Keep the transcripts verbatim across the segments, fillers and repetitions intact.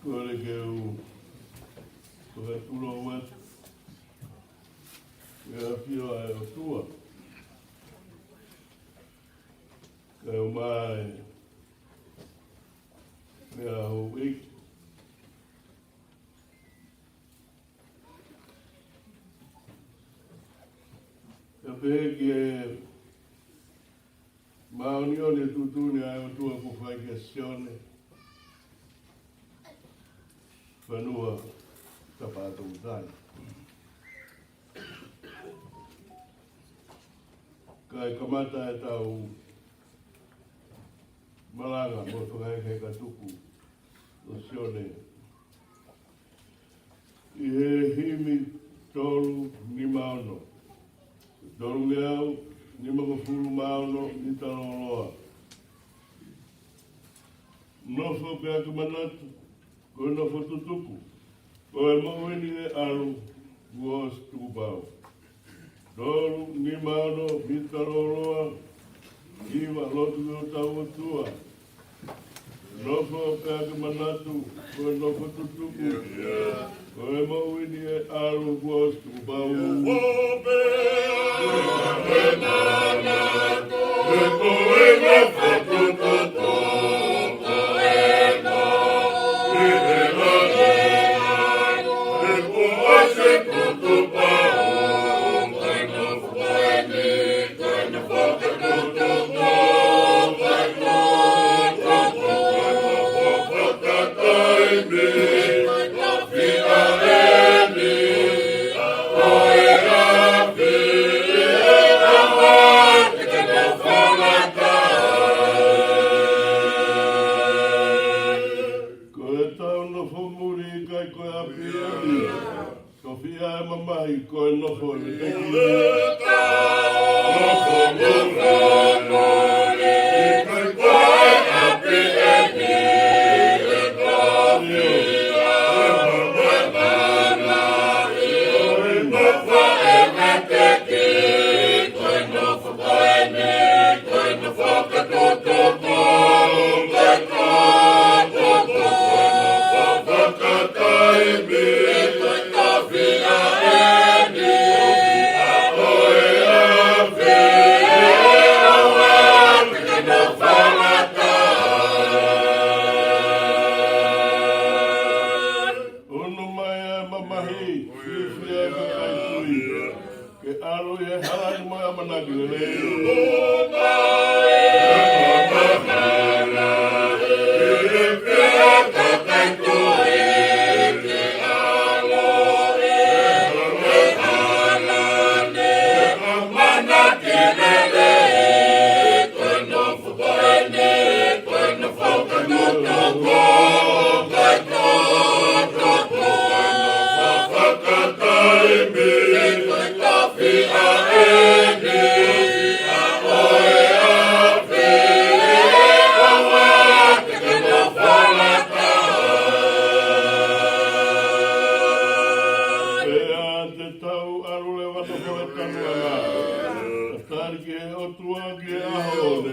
Kole ke u fakatulou atu ki he ʻafio ʻa e ʻOtua, kae ʻumaʻā e meʻa houʻeiki, kae pehē ki he māʻoniʻoni e tuʻutuʻuni ʻa e ʻOtua kuo fai kia Sione Fanua Tapatoutai. Kae kamata ʻetau malanga mo e fakaheka tuku ʻo Sione ʻi he himi tolu nima ono. Tolungeau nimangofulu mā ono mita lōloa. Nofo pea ke manatu, ko e nofo tutuku, ko e moʻui ni ʻe ʻalu kuo ʻosi tukupau. Tolu nima ono mita lōloa. Hiva, lotu ki hotau ʻOtua. Nofo pea ke manatu, ko e nofo tutuku, ko e moʻui ni ʻe ʻalu kuo ʻosi tukupau. Nofo pea ke manatu, ko e nofo tutuku, Ko e nofo ʻo e ʻEiki. Nofo, nofo, nofo, nofo, nofo, nofo, Unu mai ʻa e mamahi, fiefia e kakai tui. Ke ʻalu ʻi he hala ni mo e ʻamanaki lelei. Pea te tau ʻalu leva ʻo fai tanu ana. Tali ki he ʻOtua ki he ʻaho ni.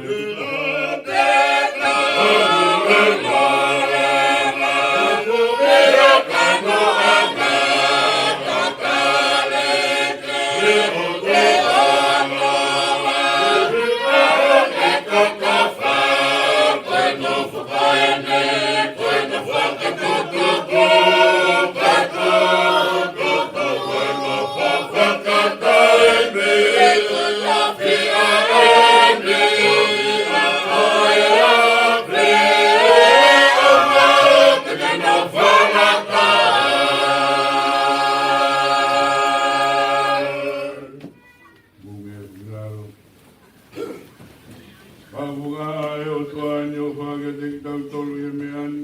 Pea ʻoku ʻi ai ʻa e ʻOtua ʻene ʻofa kiate kitautolu ʻi he meʻa ni,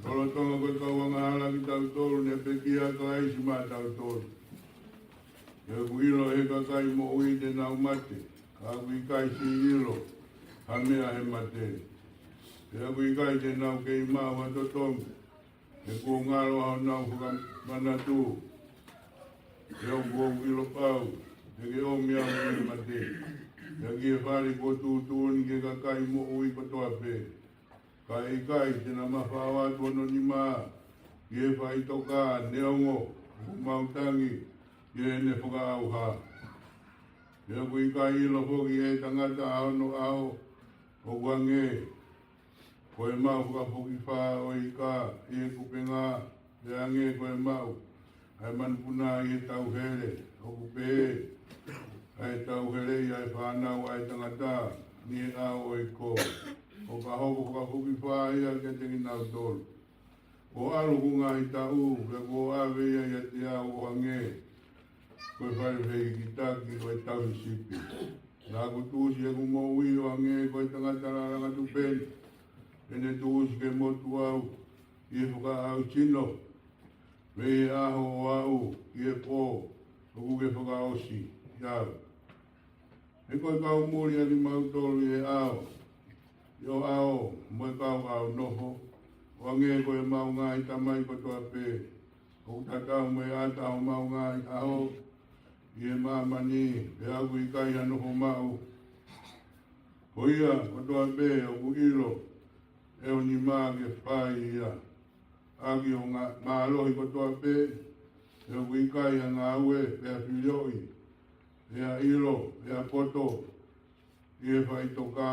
lolotonga ko e kau angahala kitautolu, ne pekia ʻa Kalaisi maʻatautolu. He ʻoku ʻilo ʻe he kakai moʻui te nau mate, ka ʻoku ʻikai siʻi ʻilo ha meʻa he mate. He ʻoku ʻikai te nau kei maʻu ha totongi, he kuo ngalo ʻa honau fakamanatu. He ʻoku ou ʻilo pau, te ke ʻomi au mei he mate, pea ki he fale kuo tuʻutuʻuni ki he kakai moʻui kotoa pē. Ka ʻe ʻikai te na mafao atu hono nima ki he faʻitoka, neongo ʻoku mau tangi ki heʻene fakaʻauha. He ʻoku ʻikai ʻilo foki ʻe he tangata ʻa hono ʻaho, ʻoku hangē ko e maʻu fakafokifā ʻo e ika ʻi he kupenga, pea hangē ko e maʻu ʻa e manupuna ʻi he tauhele, ʻoku pehē ʻa e tauheleʻi ʻa e fānau ʻa e tangata ni he ʻao ʻo e iko, ʻo ka hoko fakafokifā ia kiate kinautolu. Kuo ʻalu hoku ngaahi taʻu, pea kuo ʻave ia ʻiate au ʻo hangē ko e fale fehikitaki ʻo e tauhi sipi. Naʻa ku tuʻusi ʻeku moʻui ʻo hangē ko e tangata lālanga tupeni, pea ne tuʻusi ke motu au ʻi he fakaʻausino, mei he ʻaho ʻo aʻu ki he pō ʻoku ke fakaʻosi au. He ko e kau muli ʻa kimautolu ʻi he ʻao, ʻi ho ʻao, mo e kau ʻao nofo, ʻo hangē ko ʻemau ngaahi tamai kotoa pē. ʻOku tatau mo e ʻata homau ngaahi ʻaho ʻi he māmani, pea ʻoku ʻikai ha nofo maʻu. Ko ia kotoa pē ʻoku ʻilo ʻe ho nima ke fai ia. ʻAki ho ngaahi mālohi kotoa pē, he ʻoku ʻikai ha ngāue, pe ha filioʻi, pe ha ʻilo, pe ha poto, ʻi he faʻitoka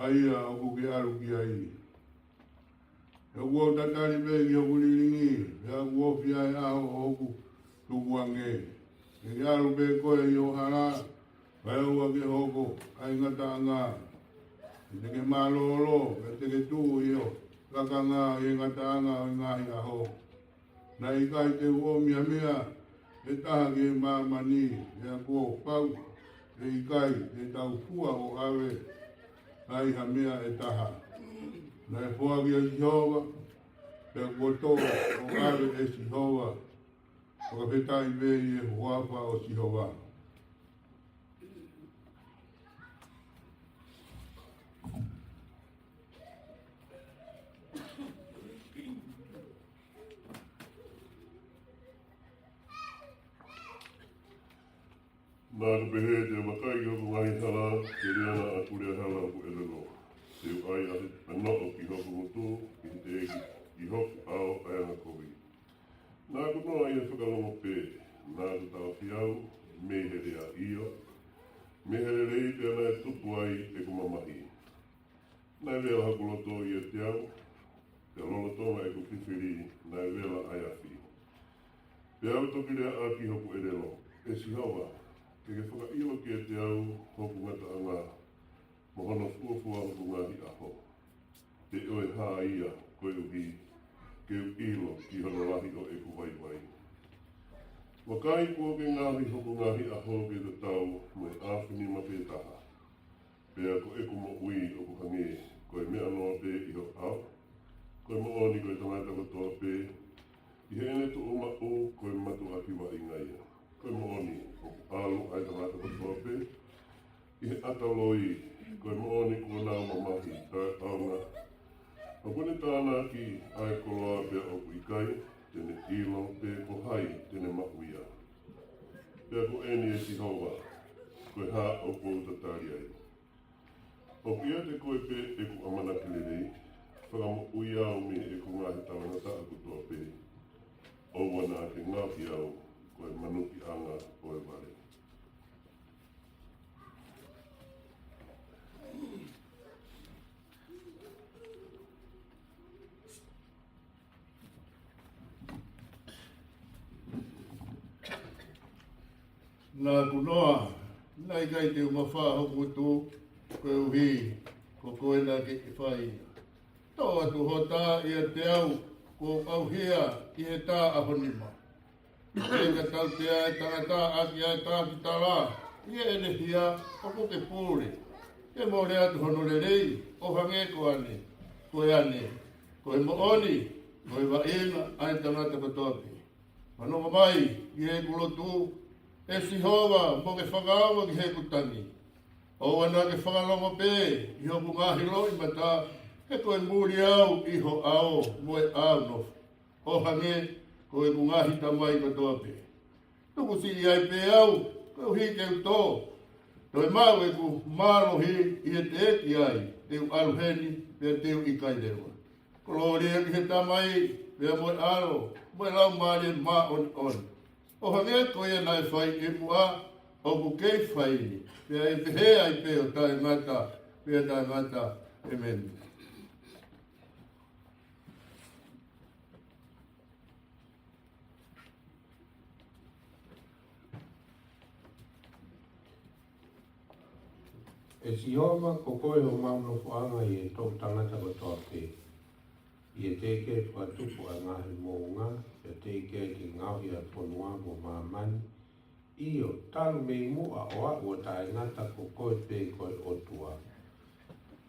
ʻa ia ʻoku ke ʻalu ki ai. He ʻoku ou tatali pē ki hoku lilingi, pea ʻoku ofi ʻa e ʻaho ʻo hoku tukuange. Ke ke ʻalu pē koe ʻi ho hala, kae ʻoua ke hoko ʻa e ngataʻanga. He te ke mālōlō, pea te ke tuʻu ʻi ho lakanga ʻi he ngataʻanga ʻo e ngaahi ʻaho. Naʻe ʻikai te u ʻomi ha meʻa ʻe taha ki he māmani, pea kuo pau ʻe ʻikai te tau fua ʻo ʻave ai ha meʻa ʻe taha. Naʻe foaki ʻe Sihova, pea kuo toʻo ʻo ʻave ʻe Sihova. Fakafetaʻi pē ʻi he huafa ʻo Sihova. Naʻa ku pehē te u vakai ki hoku ngaahi hala, ki he liona ʻa Puleahala ʻoku ʻelelo. Te u ʻai ʻa, ʻa noʻo ki hoku ngutu, ʻi he teʻeki ʻi hoku ʻao ʻa e anga kovi. Naʻa ku noa ʻi he fakalongo pē, naʻa ku taʻofi au mei he lea, ʻio, mei he lelei pea naʻe tupu ai ʻeku mamahi. Naʻe vela hoku loto ʻiate au, pea lolotonga ʻeku fifili, naʻe vela ʻa e afi. Pea u toki lea ʻaki hoku ʻelelo, ʻE Sihova, ke ke fakaʻilo kiate au hoku ngataʻanga, mo hono fuofua hoku ngaahi ʻaho. Pe ʻoe hā ia, koeʻuhi ke u ʻilo ki hono lahi ʻo ʻeku vaivai. Vakai, kuo ke ngaohi hoku ngaahi ʻaho ke tatau mo e ʻaofinima pē taha. Pea ko ʻeku moʻui ʻoku hangē ko e meʻa noa pē ʻi ho ʻao. Ko e moʻoni ko e tangata kotoa pē ʻi heʻene tuʻumaʻu ko e matuʻaki vaʻinga ia. Ko e moʻoni ʻoku ʻalu ʻa e tangata kotoa pē ʻi he ʻata loi. Ko e moʻoni kuo nau mamahi taʻeʻaonga. ʻOku ne tānaki ʻa e koloa pea ʻoku ʻikai te ne ʻilo pe ko hai te ne maʻu ia. Pea ko eni, ʻe Sihova, ko e hā ʻoku ou tatali ai? ʻOku ʻiate koe pē ʻeku ʻamanaki lelei, fakamoʻui au mei heʻeku ngaahi talangataʻa kotoa pē. ʻOua naʻa ke ngaohi au ko e manukiʻanga ʻo e vale. Naʻa ku noa, naʻe ʻikai te u mafā hoku ngutu, koeʻuhi ko koe naʻa ke fai ia. Toʻo atu ho tā ʻiate au, kuo u ʻauhia ʻi he tā ʻa ho nima. He ka tautea e tangata ʻaki ʻa e tā ki tala, ʻi heʻene hia ʻoku ke pule. Ke mole atu hono lelei, ʻo hangē ko ane, ko e ane, ko e moʻoni, ko e vaʻinga ʻa e tangata kotoa pē. Fanongo mai ki heʻeku lotu, ʻe Sihova, mo ke fakaava ki heʻeku tangi. ʻOua naʻa ke fakalongo pē ʻi hoku ngaahi loʻimata, he ko e muli au ʻi ho ʻao mo e ʻao nofo, ʻo hangē ko ʻeku ngaahi tamai kotoa pē. Tuku siʻi ai pē au, koeʻuhi ke u tō. Toe maʻu ʻeku mālohi ʻi he teʻeki ai te u ʻalu heni, pea te u ʻikai leva. Kolōlia ki he Tamai, pea mo e ʻAlo, mo e Laumālie Māʻoniʻoni. ʻO hangē ko ia naʻe fai ʻi muʻa, ʻoku kei fai ni, pea ʻe pehē ai pē ʻo taʻengata, pea taʻengata. ʻĒmeni. ʻE Sihova, ko koe homau nofoʻanga ʻi he toʻutangata kotoa pē. ʻI he teʻeki ke fakatupu ʻa e ngaahi moʻunga, pea teʻeki ke ngaohi ʻa e fonua mo māmani. ʻIo, talu mei muʻa ʻo aʻu ʻo taʻengata ko koe pē ko e ʻOtua.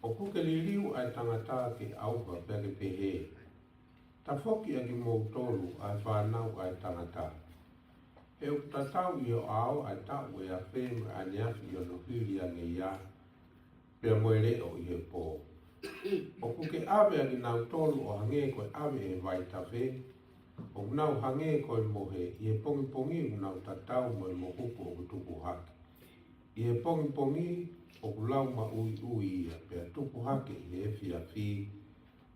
ʻOku ke liliu ʻa e tangata ke ʻauha pea ke pehē, Tafoki ʻa kimoutolu ʻa e fānau ʻa e tangata. He ʻoku tatau ʻi ho ʻao ʻa e taʻu ʻe afe mo e ʻaneafi ʻi hono hili ange ia, pea mo e leʻo ʻi he pō. ʻOku ke ʻave ʻa kinautolu ʻo hangē ko e ʻave ʻe he vaitafe, ʻoku nau hangē ko e mohe ʻi he pongipongi ʻoku nau tatau mo e mohuku ʻoku tupu hake. ʻI he pongipongi ʻoku lau maʻuiʻui ia, pea tupu hake ʻi he efiafi,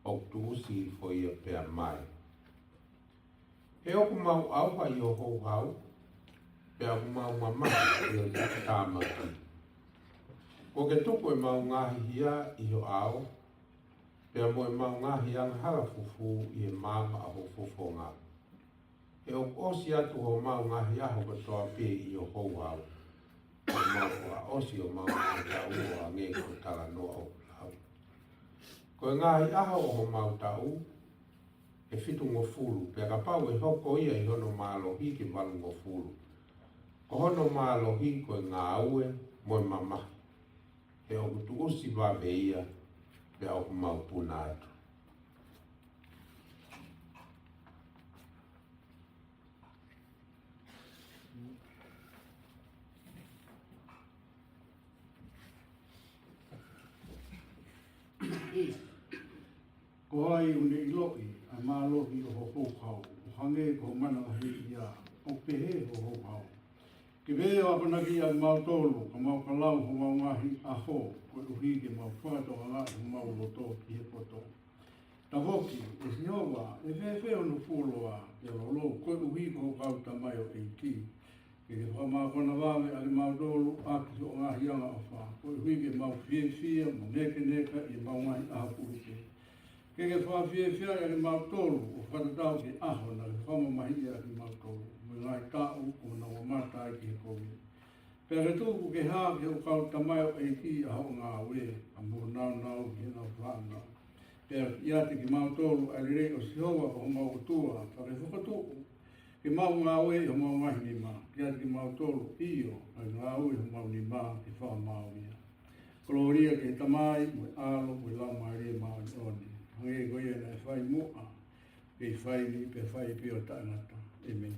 ʻoku tuʻusi hifo ia pea mae. He ʻoku mau ʻauha ʻi ho houhau, pea ʻoku mau mamahi ʻi ho tāmaki. Kuo ke tuku ʻemau ngaahi hia ʻi ho ʻao, pea mo ʻemau ngaahi angahala fufū ʻi he maama ʻo ho fofonga. He ʻoku ʻosi atu homau ngaahi ʻaho kotoa pē ʻi ho houhau. ʻOku mau fakaʻosi homau ngaahi taʻu ʻo hangē ko e talanoa ʻoku lau. Ko e ngaahi ʻaho ʻo homau taʻu ʻe fitungofulu, pea kapau ʻe hoko ia ʻi hono mālohi ke valungofulu. Ko hono mālohi ko e ngāue mo e mamahi. He ʻoku tuʻusi vave ia, pea ʻoku mau puna atu. Ko hai ʻoku ne ʻiloʻi ʻa e mālohi ʻo ho houhau, ʻo hangē ko ho manavahē ia, ʻo pehē ho houhau? Ke pehē ʻo akonaki ʻa kimautolu, ka mau ka lau homau ngaahi ʻaho, koeʻuhi ke mau fakatokangaʻi homau loto ki he poto. Tafoki, ʻe Sihova, ʻe fēfē hono fuoloa, pea lolo, koeʻuhi ko ho kau tamaioʻeiki? Ke ke fakamākona vave ʻa kimautolu ʻaki hoʻo ngaahi angaʻofa, koeʻuhi ke mau fiefia mo nekeneka ʻi heʻemau ngaahi ʻaho puke. Ke ke fakafiefiaʻi ʻa kimautolu ʻo fakatatau ki he ʻaho naʻa ke fakamamahiʻi ai ʻa kimautolu, mo e ngaahi taʻu kuo nau mamata ai ki he kovi. Pea ke tuku ke hā ki hoʻo kau tamaioʻeiki ʻa hoʻo ngāue, ʻa mo nāunau ki heʻenau fānau. Pea ʻiate kimautolu ʻa e lelei ʻo Sihova ko homau ʻOtua, pea ke fokotuʻu ke mau ngāue ʻi homau ngaahi nima, ʻiate kimautolu, ʻio, ʻa e ngāue ʻi homau nima ke fakamaau ia. Kolōlia ki he Tamai, mo e ʻAlo, mo e Laumālie Māʻoniʻoni. Hangē ko ia naʻe fai muʻa, pea fai ni, pea fai pē ʻo taʻengata. ʻĒmeni.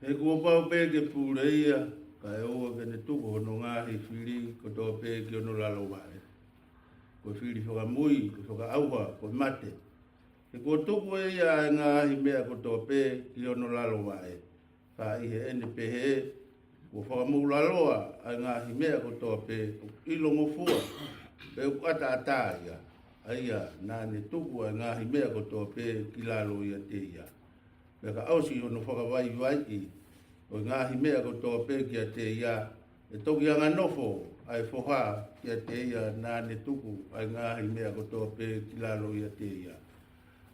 He kuo pau pē ke pule ia, kae ʻoua ke ne tuku hono ngaahi fili kotoa pē ki hono lalo vaʻe. Ko e fili fakamui, ko e fakaʻauha, ko e mate. He kuo tuku ʻe ia ʻa e ngaahi meʻa kotoa pē ki hono lalo vaʻe. Ka ʻi heʻene pehē, kuo fakamoʻulaloa ʻa e ngaahi meʻa kotoa pē ʻoku ʻilongofua, pe ʻoku ʻataʻatā ia, ʻa ia naʻa ne tuku ʻa e ngaahi meʻa kotoa pē ki lalo ʻiate ia. Pea ka ʻosi hono fakavaivaiʻi ʻo e ngaahi meʻa kotoa pē kiate ia, ʻe toki anganofo ʻa e foha kiate ia naʻa ne tuku ʻa e ngaahi meʻa kotoa pē ki lalo ʻiate ia.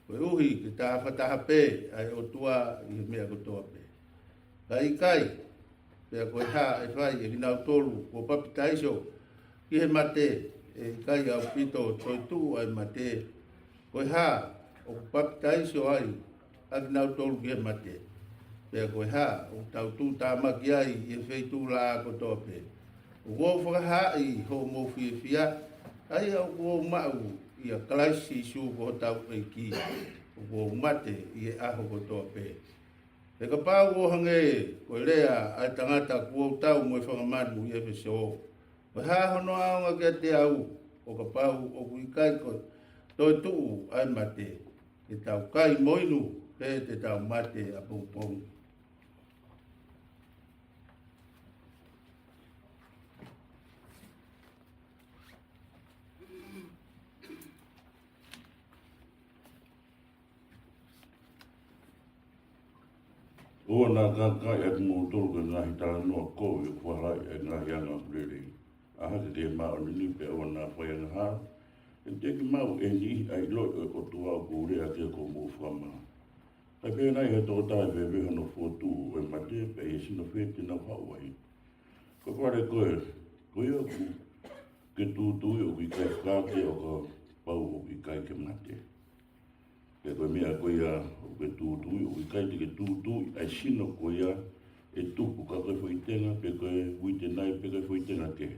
Koeʻuhi ke tāfataha pē ʻa e ʻOtua ʻi he meʻa kotoa pē. Ka ʻikai, pea ko e hā ʻe fai ʻe kinautolu kuo papitaiso ki he mate, ʻe ʻikai ʻaupito toetuʻu ʻa e mate? Ko e hā ʻoku papitaiso ai ʻa kinautolu ki he mate? Pea ko e hā ʻoku tau tuʻutāmaki ai ʻi he feituʻulaʻā kotoa pē? ʻOku ou fakahaaʻi hoʻomou fiefia, ʻa ia ʻoku ou maʻu ʻia Kalaisi Sīsū ko hotau ʻEiki, ʻoku ou mate ʻi he ʻaho kotoa pē. He kapau ʻo hangē ko e lea ʻa e tangata, kuo u tau mo e fanga manu ʻi ʻEfesō, ko e hā hono ʻaonga kiate au ʻo kapau ʻoku ʻikai ko e toetuʻu ʻa e mate? Ke tau kai mo inu, he te tau mate ʻapongipongi. ʻOua naʻa kākaaʻi ʻa kimoutolu ko e ngaahi talanoa kovi ʻoku fakahā ʻa e ngaahi anga ʻoku lelei. ʻAhake ki he māʻoniʻoni pea ʻoua naʻa fai angahala. He teʻeki maʻu ʻe he niʻihi ʻa e ʻiloʻi ʻo e ʻOtua ʻoku ou lea ki ai ko hoʻomou fakamaau. Kae pehē nai ʻe ha tokotaha ʻe fēfē hono fokotuʻu ʻo e mate, pea ʻi he sino fē te nau haʻu ai? Ko e fale ko ē, ko ia ʻoku ke tūtuuʻi ʻoku ʻikai fakaakeake ʻo kapau ʻoku ʻikai ke mate. Pea ko e meʻa ko ia ʻoku ke tūtuuʻi ʻoku ʻikai te ke tūtuuʻi ʻa e sino ko ia ʻe tupu, ka ko e foʻi tenga, pe ko e uite nai, pe ko e foʻi tenga kehe.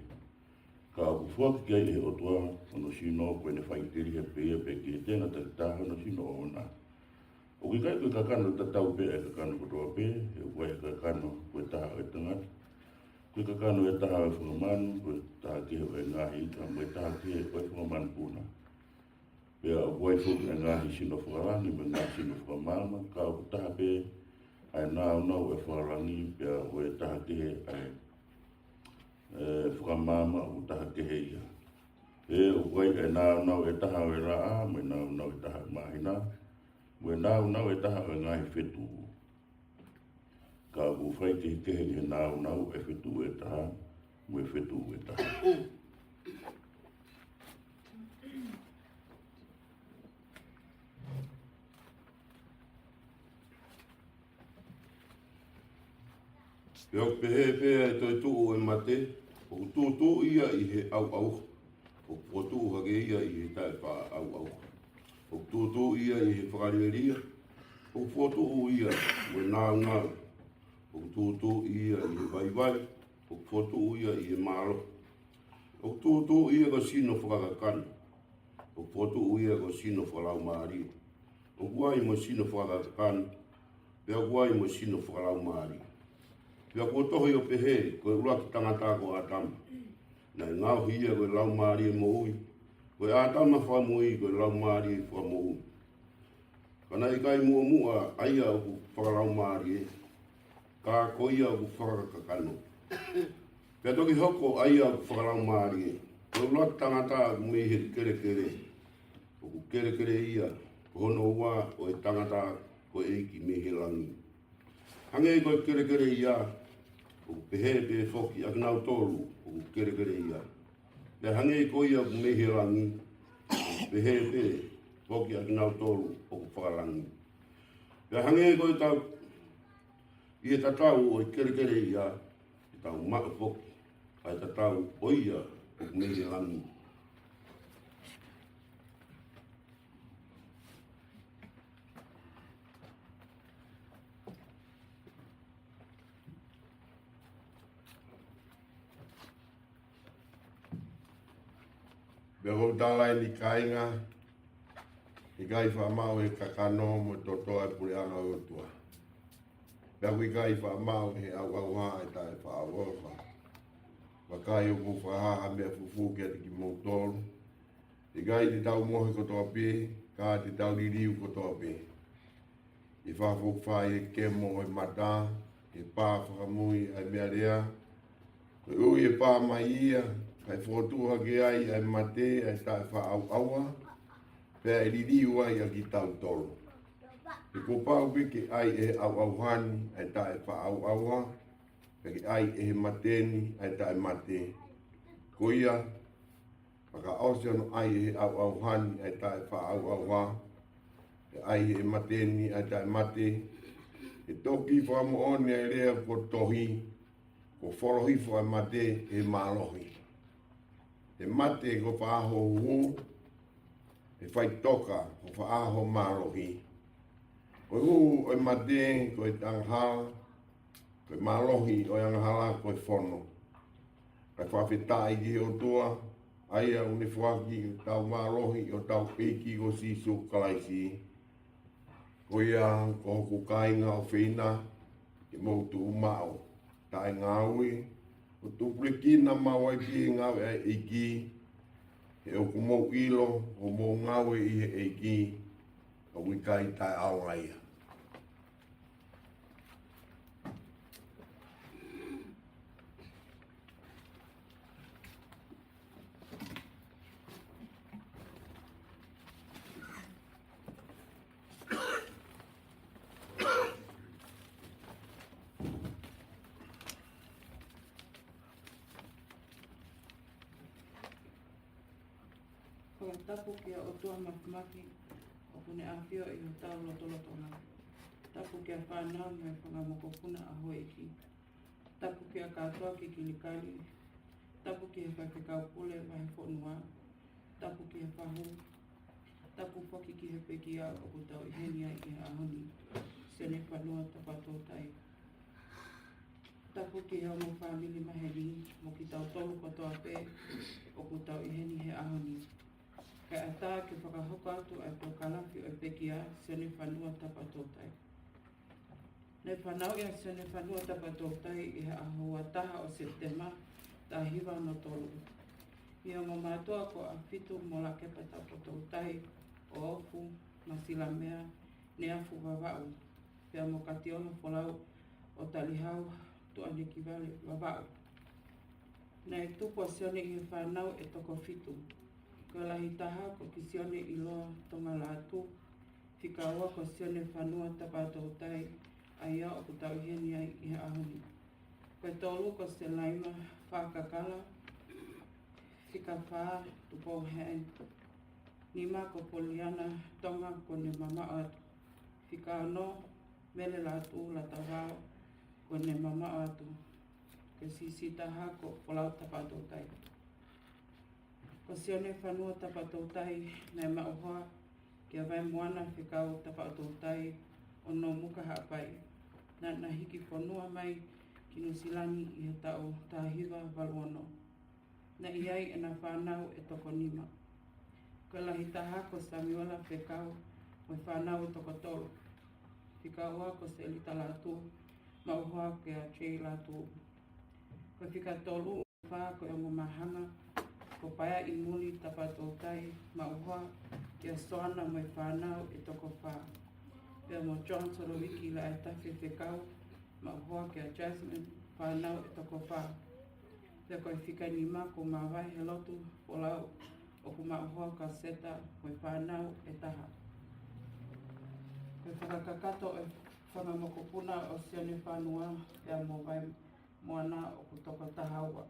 Ka ʻoku foaki ki ai ʻe he ʻOtua hono sino, ko ʻene faʻiteliha pē ia, pea ki he tenga takitaha hono sino ʻoʻona. ʻOku ʻikai ko e kakano tatau pē ʻa e kakano kotoa pē, he ʻoku ʻi ai e kakano ko e taha ʻo e tangata, ko e kakano ʻe taha ʻo e fanga manu, ko e taha kehe ʻo e ngaahi ika, mo e taha kehe ʻo e fanga manupuna. Pea ʻoku ʻi ai foki ʻa e ngaahi sino fakalangi mo e ngaahi sino fakamaama, ka ʻoku taha pē ʻa e nāunau ʻo e fakalangi, pea ʻoku taha kehe ʻa e, e, fakamaama, ʻoku taha kehe ia. He ʻoku ʻi ai ʻa e nāunau ʻe taha ʻo e laʻā, mo e nāunau ʻe taha ʻo e māhina, mo e nāunau ʻe taha ʻo e ngaahi fetuʻu. Ka ʻoku fai kehekehe ʻi he nāunau ʻa e fetuʻu ʻe taha mo e fetuʻu ʻe taha. Pea ʻoku pehē pē ʻa e toetuʻu ʻo e mate, ʻoku tūtuuʻi ia ʻi he ʻauʻauha, ʻoku fokotuʻu hake ia ʻi he taʻefaʻaʻauʻauha. ʻOku tūtuuʻi ia ʻi he fakalielia, ʻoku fokotuʻu ia mo e nāunau. ʻOku tūtuuʻi ia ʻi he vaivai, ʻoku fokotuʻu ia ʻi he mālohi. ʻOku tūtuuʻi ia ko e sino fakakakano, ʻOku fokotuʻu ia ko e sino fakalaumālie. ʻOku ʻi ai mo e sino fakakakano, pea ʻoku ʻi ai mo e sino fakalaumālie. Pea kuo tohi ʻo pehē, ko e ʻuluaki tangata ko ʻĀtama, naʻe ngaohi ia ko e laumālie moʻui. Ko e ʻĀtama fakamui, ko e laumālie fakamoʻui. Ka naʻe ʻikai muʻomuʻa ʻa ia ʻoku fakalaumālie, ka ko ia ʻoku fakakakano. Pea toki hoko ʻa ia ʻoku fakalaumālie, ko e ʻuluaki tangata ʻoku mei he kelekele. ʻOku kelekele ia, ko hono ua ʻo e tangata ko e ʻEiki mei he langi. Hangē ko e kelekele ia, ʻoku pehē pē foki ʻa kinautolu ʻoku kelekele ia. Pea hangē ko ia ʻoku mei he langi, ʻoku pehē pē foki ʻa kinautolu ʻoku fakalangi. Pea hangē ko e tau, ʻi he tatau ʻo e kelekele ia, te tau maʻu foki ʻa e tatau ʻo ia ʻoku mei he langi. Pea ʻoku ou tala eni kāinga, ʻikai faʻa maʻu ʻe he kakano mo e toto ʻa e puleʻanga ʻo e ʻOtua. Pea ʻoku ʻikai faʻa maʻu ʻe he ʻauʻauha ʻa e taʻefaʻaʻauʻauha. Vakai, ʻoku ou fakahā ha meʻa fufū kiate kimoutolu. ʻIkai te tau mohe kotoa pē, ka te tau liliu kotoa pē. ʻE fakafokifā ʻi he kemo ʻo e mata, ʻe pā fakamui ʻa e meʻalea. Koeʻuhi ʻe pā mai ia, kae fokotuʻu hake ai ʻa e mate ʻa e taʻefaʻaʻauʻauha, pea ʻe liliu ai ʻa kitautolu. He kuo pau pē ke ʻai ʻe he ʻauʻauha ni ʻa e taʻefaʻaʻauʻauha, pea ke ʻai ʻe he mate ni ʻa e taʻemate. Ko ia, fakaʻosi hono ʻai ʻe he ʻauʻauha ni ʻa e taʻefaʻaʻauʻauha, pea ʻai ʻe he mate ni ʻa e taʻemate, ʻe toki fakamoʻoni ʻa e lea kuo tohi, kuo folo hifo ʻa e mate ʻe he mālohi. ʻE mate, ko e fē hoʻo huhu? ʻE faʻitoka, ko e fē hoʻo mālohi? Ko e huhu ʻo e mate ko e angahala, ko e mālohi ʻo e angahala ko e fono. Kae fakafetaʻi ki he ʻOtua, ʻa ia ʻoku ne foaki ʻetau mālohi ʻi hotau ʻEiki ko Sīsū Kalaisi. Ko ia, ko hoku kāinga ʻofeina, ke mou tuʻu maʻu taʻengāue, ʻo tupulekina maʻu ai pē ʻa e ngāue ʻa e ʻEiki, he ʻoku mou ʻilo, ko hoʻomou ngāue ʻi he ʻEiki, ʻoku ʻikai taʻeʻaonga ia. Fakatapu ki he ʻOtua Māfimafi, ʻoku ne ʻafio ʻi hotau lotolotonga. Tapu ki he fānau mo e fanga mokopuna ʻa houʻeiki. Tapu ki he kātoa ki Kilikali. Tapu ki he faifekau pule vahefonua. Tapu ki he fahu. Tapu foki ki he pekia ʻoku tau ʻi heni ai ʻi he ʻaho ni, Sione Fanua Tapatoutai. Tapu ki he ongo fāmili maheni mo kitautolu kotoa pē ʻoku tau ʻi heni he ʻaho ni. Kae ʻatā ke fakahoko atu ʻa e polokalama ʻo e pekia, Sione Fanua Tapatoutai. Naʻe fanauʻi ʻa Sione Fanua Tapatoutai ʻi he ʻaho ua taha ʻo Sepitema, taha hiva ono tolu, ʻi he ongo mātuʻa ko ʻAfitu mo Lakepa Tapatoutai, ʻo Ofu, Masilamea, Neafu Vavaʻu, pea mo Katiolo Folau, ʻo Talihau, Tuʻanekivale Vavaʻu. Naʻe tupu ʻa Sione ʻi he fānau ʻe toko fitu. Ko e lahi taha ko Kisione ʻIloa Tonga Lātū, fika ua ko Sione Fanua Tapatoutai, ʻa ia ʻoku tau ʻi heni ai ʻi he ʻaho ni. Ko e tolu ko Selaima Fakakala, fika fā Tupou Heʻeni, nima ko Poliana Tonga kuo ne mamaʻo atu, fika ono Mele Lātū Latavao kuo ne mamaʻo atu, ko e siʻisiʻi taha ko Folau Tapatoutai. Ko Sione Fanua Tapatoutai naʻe maʻu hoa kia Vaimoana Fekau Tapatoutai ʻo Nomuka Haʻapai. Naʻá na hiki fonua mai ki Nuʻusila ni ʻi he taʻu taha hiva valu ono. Naʻe ʻi ai ʻena fānau ʻe toko nima. Ko e lahi taha ko Samiuela Fekau mo e fānau ʻe toko tolu. Fika ua ko Selita Lātū, maʻu hoa kia Jay Lātū. Ko e fika tolu ʻo e fā ko e ongo māhanga, ko Paea ʻi Muli Tapatoutai, maʻu hoa kia Soana mo e fānau ʻe toko fā. Pea mo John Soloiki Laʻaitafe Fekau, maʻu hoa kia Jasmine, fānau ʻe toko fā. Pea ko e fika nima ko Māvaehelotu Folau, ʻoku maʻu hoa kia Seta mo e fānau ʻe taha. Ko e fakakakato ʻo e fanga mokopuna ʻo Sione Fanua pea mo Vaimoana ʻoku toko taha ua.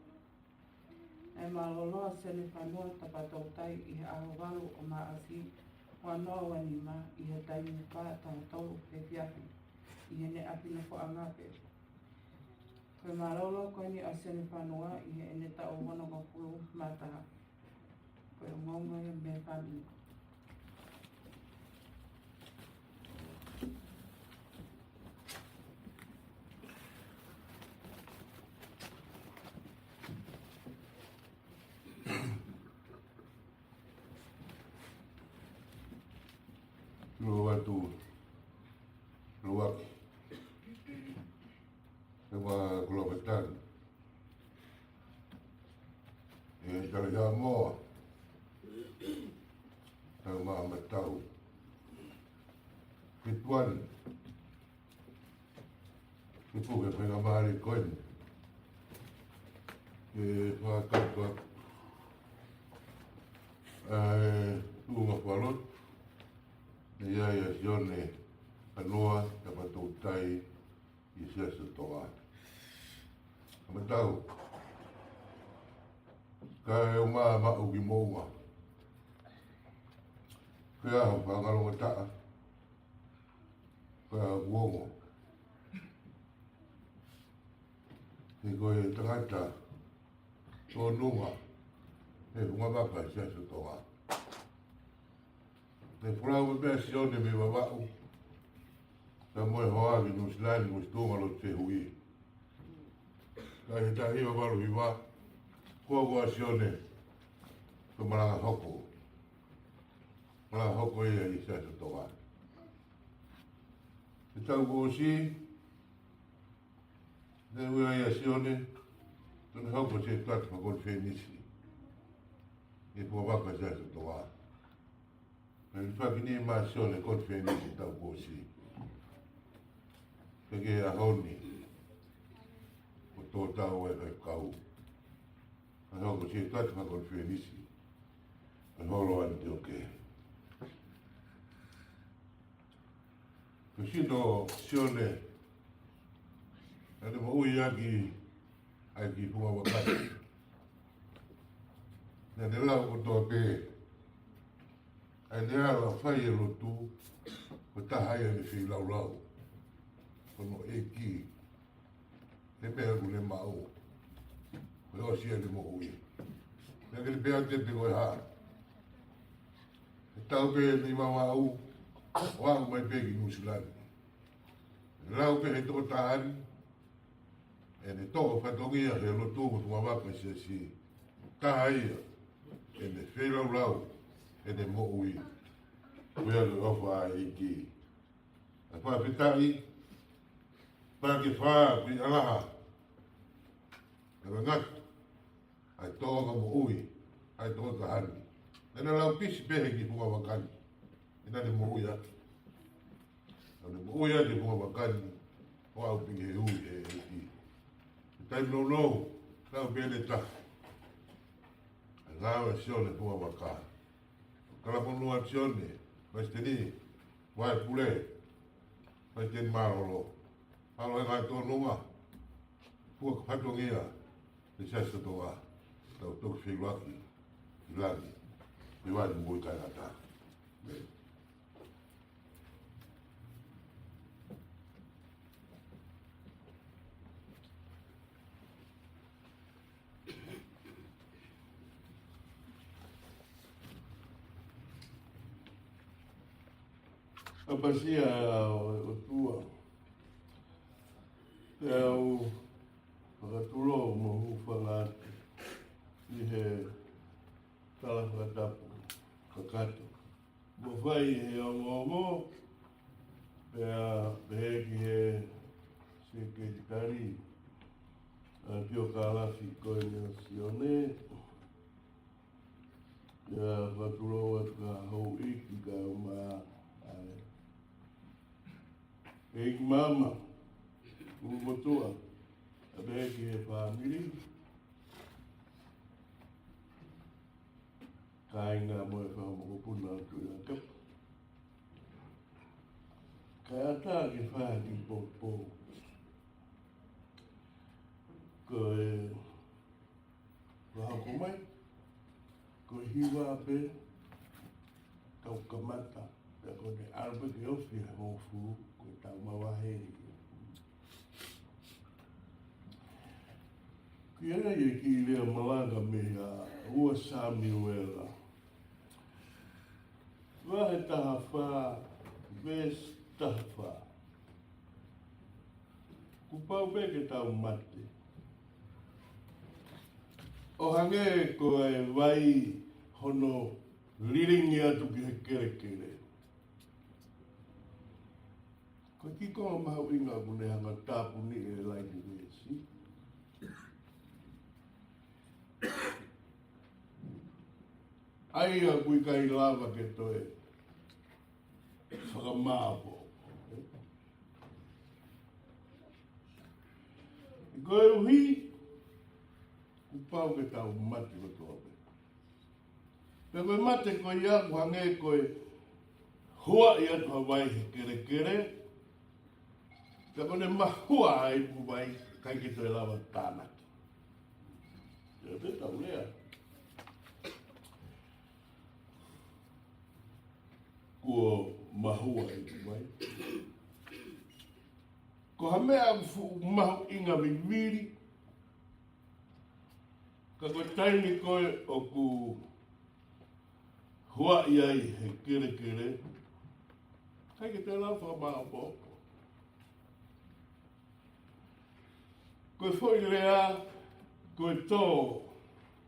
Naʻe mālōlō ʻa Sione Fanua Tapatoutai ʻi he ʻaho valu ʻo Maʻasi, ua noa ua nima, ʻi he taimi fā taha tolu efiafi, ʻi heʻene ʻapi nofoʻanga pē. Ko e mālōlō ko eni ʻa Sione Fanua ʻi heʻene taʻu onongofulu mā taha. Ko e ongoongo ia mei he fāmili. Lua atu, lua ki. He ua kolopa tani. ʻE tala ia moa. Tau ma ma tau. Ke tuan. Ke puke whenga mahali koen. Ke whakakatoa. ʻE, tuʻunga whalot. ʻE ia ia Sione Fanua Tapatoutai. ʻI Siasi ʻo Tonga. Ka ma tau. Ka e uma ma uki moʻunga. Ko e ʻaho whakangalongataʻa. Ko e ʻaho kuongo. He ko e tangata. Tōnunga. He hunga maka Siasi ʻo Tonga. Naʻe folau pē ʻa Sione mei Vavaʻu. Ka mo e hoa ki Nuʻusila ni mo e Tonga lo te hui. Ka he tahi Vavaʻu hiva. Ko ko ʻa Sione. Ko malanga hoko. Malanga hoko ia ʻi Siasi ʻo Tonga. He tau kuo ʻosi. Naʻe ui ai ʻa Sione. Tone hoko se tatu fakonifelenisi. ʻI he fuavaka Siasi ʻo Tonga. Naʻe faki ni ma Sione konifenisi tau kuo ʻosi. Pea ke ʻaho ni. ʻO tō tau e faifekau. Naʻe hoko se tatu fakonifelenisi. Naʻe holo ʻAnitioke. Ko sino Sione, ʻa e moʻui ʻaki ʻa e kiʻi fuavaka. Naʻe lau kotoa pē, ʻa e ʻalu ʻo fai e lotu, ko e taha ia ʻene feilaulau. Ko hono ʻEiki, he meʻa ʻoku ne maʻu. Ko e ʻosi ʻene moʻui. Naʻe kei pehē atu pē ko e hā. He tau pē ni ma maʻu, ʻo aʻu mai pē ki Nuʻusila ni. Lau pē he tokotaha ni, ʻene toʻo fatongia he lotu mo e fuavaka siasi. Taha ia, ʻene feilaulau, ʻene moʻui. Ko ia ko e ʻofa ʻa e ʻEiki. ʻA e fakafetaʻi, pea ke fā, kui ʻalaha. ʻA e ngatu, ʻa e toʻonga moʻui, ʻa e toʻonga hani. Naʻe lau pisi pē he kiʻi fuavaka ni. ʻI heʻene moʻui ʻaki. ʻA ʻene moʻui ʻaki he fuavaka ni, ʻo aʻu pē ki he ui ʻe he ʻEiki. He taimi nounou, lau pē ʻene taha. ʻA e ngāue ʻa Sione fuavaka. Kalamonua Sione, Palesiteni, Vaipule, Palesiteni Mālōlō. Mālō e ngaahi tōnunga, fua fatongia, ʻi Siasi ʻo Tonga, tau toki feʻiloaki, ʻi langi, ʻi vani mo e kaingata. ʻApasia ʻa e ʻOtua, te u fakatulou mo hūfanga atu ʻi he tala fakatapu. Kato. Mo fai he ongoongo, pea pehē ki he sekelitali, ʻa Tiokalafi ko eni ʻa Sione, pea fakatulou atu ki he houʻeiki kae ʻumaʻā ʻa e ʻeiki māmā, ʻulumotuʻa, pea pehē ki he fāmili, kāinga mo e fanga mokopuna ʻo Tuʻilakepa. Kae ʻatā ke fai ha kiʻi poupou. Ko e fakahoko mai, ko e hiva pē, tau kamata, pea ko ʻene ʻalu pē ke ofi he hongofulu, ko ʻetau mavahe. Ko ia ai e kiʻi lea malanga mei he ua Samiuela. Vahe taha fā, veesi taha fā. Kuo pau pē ke tau mate. ʻO hangē ko e vai hono lilingi atu ki he kelekele. Ko e kiʻi konga mahuʻinga ʻoku ne hanga ʻo tāpuni e laine veesi. ʻA ia ʻoku ʻikai lava ke toe fakamāʻopoʻopo. Koeʻuhi, kuo pau ke tau mate kotoa pē. Pea ko e mate ko ia ʻoku hangē ko e huaʻi atu ha vai he kelekele. Pea ko ʻene mahua ʻa e ipu vai, ʻikai ke toe lava tānaki. Pea pē tau lea. Kuo mahua e ipu vai. Ko ha meʻa ʻoku fuʻu mahuʻinga vivili, ka ko e taimi ko ē ʻoku huaʻi ai he kelekele, ʻikai ke toe lava fakamāʻopoʻopo. Ko e foʻi lea, ko e tō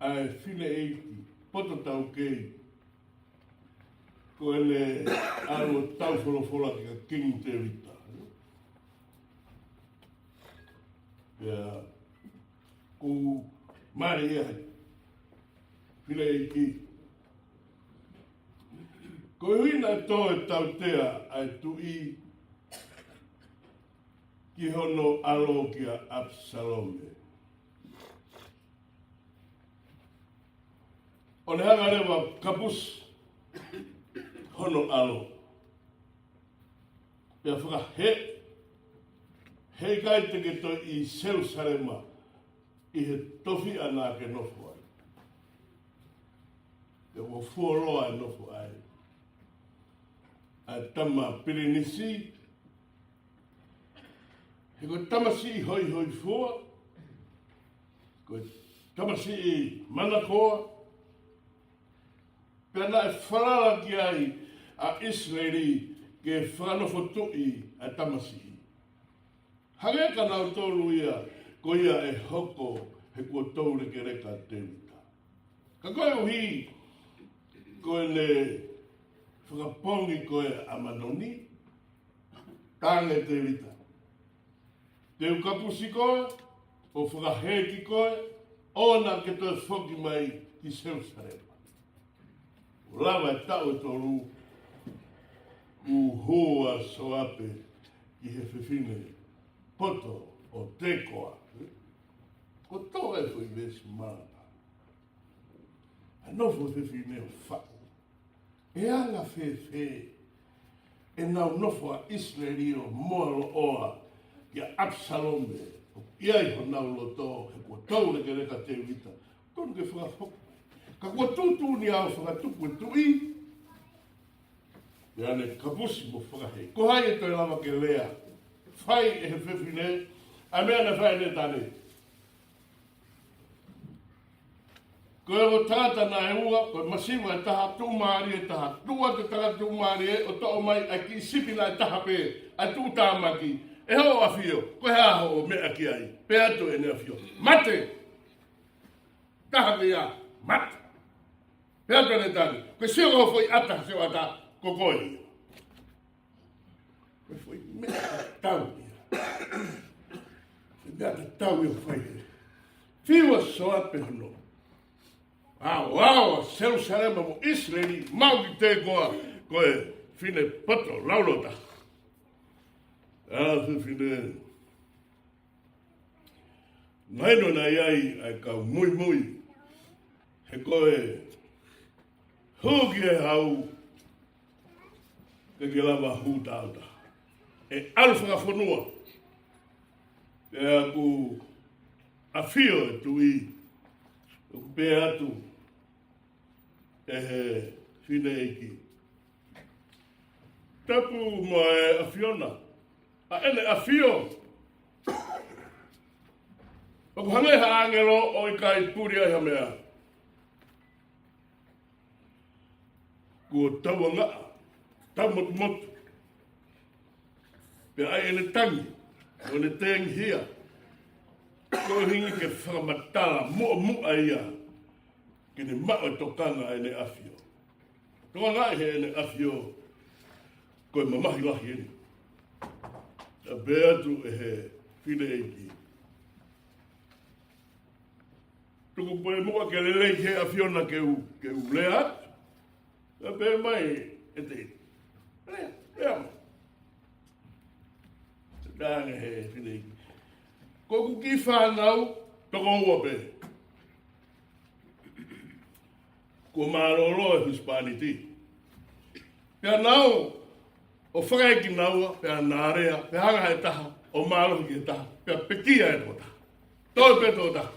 ʻa e fineʻeiki poto taukei, ko ʻene ʻalu ʻo tau folofola kia Kingi Tēvita. Pea kuo mali ia he fineʻeiki. Koeʻuhi naʻe tō e tautea ʻa e tuʻi ki hono ʻalo kia ʻApisalome, ʻo ne hanga leva ʻo kapusi hono ʻalo. Pea fakahē, heʻikai te ke toe ʻi Selusalema ʻi he tofiʻa naʻa ke nofo ai. Pea kuo fuoloa e nofo ai ʻa e tama pilinisi, he ko e tamasiʻi hoihoifua, ko e tamasiʻi manakoa, pea naʻe falala ki ai ʻa ʻIsileli ke fakanofo tuʻi ʻa e tamasiʻi. Hangē kia nautolu ia, ko ia ʻe hoko he kuo toulekeleka ʻa Tēvita. Ka koeʻuhi ko ʻene fakapoongi ko ē ʻa Amanoni, talaange ʻe Tēvita, te u kapusi koe, ʻo fakahē ki koe, ʻoua naʻa ke toe foki mai ki Selusalema. ʻO lava e taʻu ʻe tolu, kuo hū ʻa Soape ki he fefine poto ʻo Tekoa. Ko e tō e foʻi veesi malanga. ʻA e nofo fefine ʻo faʻu. ʻE anga fēfē ʻenau nofo ʻa ʻIsileli ʻo mōaloʻoa kia ʻApisalome, ʻoku ʻi ai honau loto he kuo toulekeleka ʻa Tēvita, tonu ke fakafoki. Ka kuo tuʻutuʻuni au ʻo fakatupu e tuʻi, pea ne kapusi mo fakahē. Ko hai ʻe toe lava ke lea, fai ʻe he fefine ʻa e meʻa naʻe fai ʻe heʻene tane? Ko e ongo tangata naʻe ua, ko e masiva ʻe taha, tuʻumālie ʻe taha, tuʻu atu e tangata tuʻumālie ʻo toʻo mai ʻa e kiʻi sipi naʻe taha pē, ʻa e tuʻutāmaki, ʻe hoʻo ʻafio, ko e hā hoʻo meʻa ki ai? Pehē atu ʻene ʻafio, mate! Taha pē ia, mate! ʻAtonetani, ko e sio ko ho foʻi ʻata, sio ʻata, ko koe ia. Ko e foʻi meʻa tatau ia. Ko e meʻa tatau ia ʻoku fai ʻe he fiu ʻa Soape hono ʻaoʻao ʻa Selusalema mo ʻIsileli, maʻu ki Tekoa, ko e fine poto laulōtaha. ʻA e fefine. Mahino naʻe ʻi ai ʻa e kau muimui, he ko e hū ki he hau, ke ke lava hū tāutaha. ʻE ʻalu fakafonua. Pea ʻoku ʻafio e tuʻi, ʻoku pehē atu ʻe he fineʻeiki: Tapu mo e ʻAfiona, ʻa ʻene ʻafio ʻoku hangē ha ʻāngelo ʻo ʻikai puli ai ha meʻa. Kuo tauangaʻa, taumotumotu. Pea ʻi ai ʻene tangi, ʻo ne tengihia. Ko e ʻuhinga ke fakamatala muʻomuʻa ia, ke ne maʻu e tokanga ʻa ʻene ʻafio. Tokanga ʻi heʻene ʻafio, ko e mamahi lahi eni. Pea pehē atu ʻe he fineʻeiki: Tuku pē muʻa ke lelei ki he ʻAfiona ke u, ke u lea atu. Pea pehē mai ʻe te, lea, lea mai. Talaange ʻe he fineʻeiki: Ko hoku kiʻi fānau, toko ua pē. Kuo mālōlō e husepāniti. Pea nau ō ʻo fakaʻeiki naua, pea na lea, pea hanga ʻe he taha ʻo mālohi ki he taha, pea pekia e tokotaha. Toe pē tokotaha.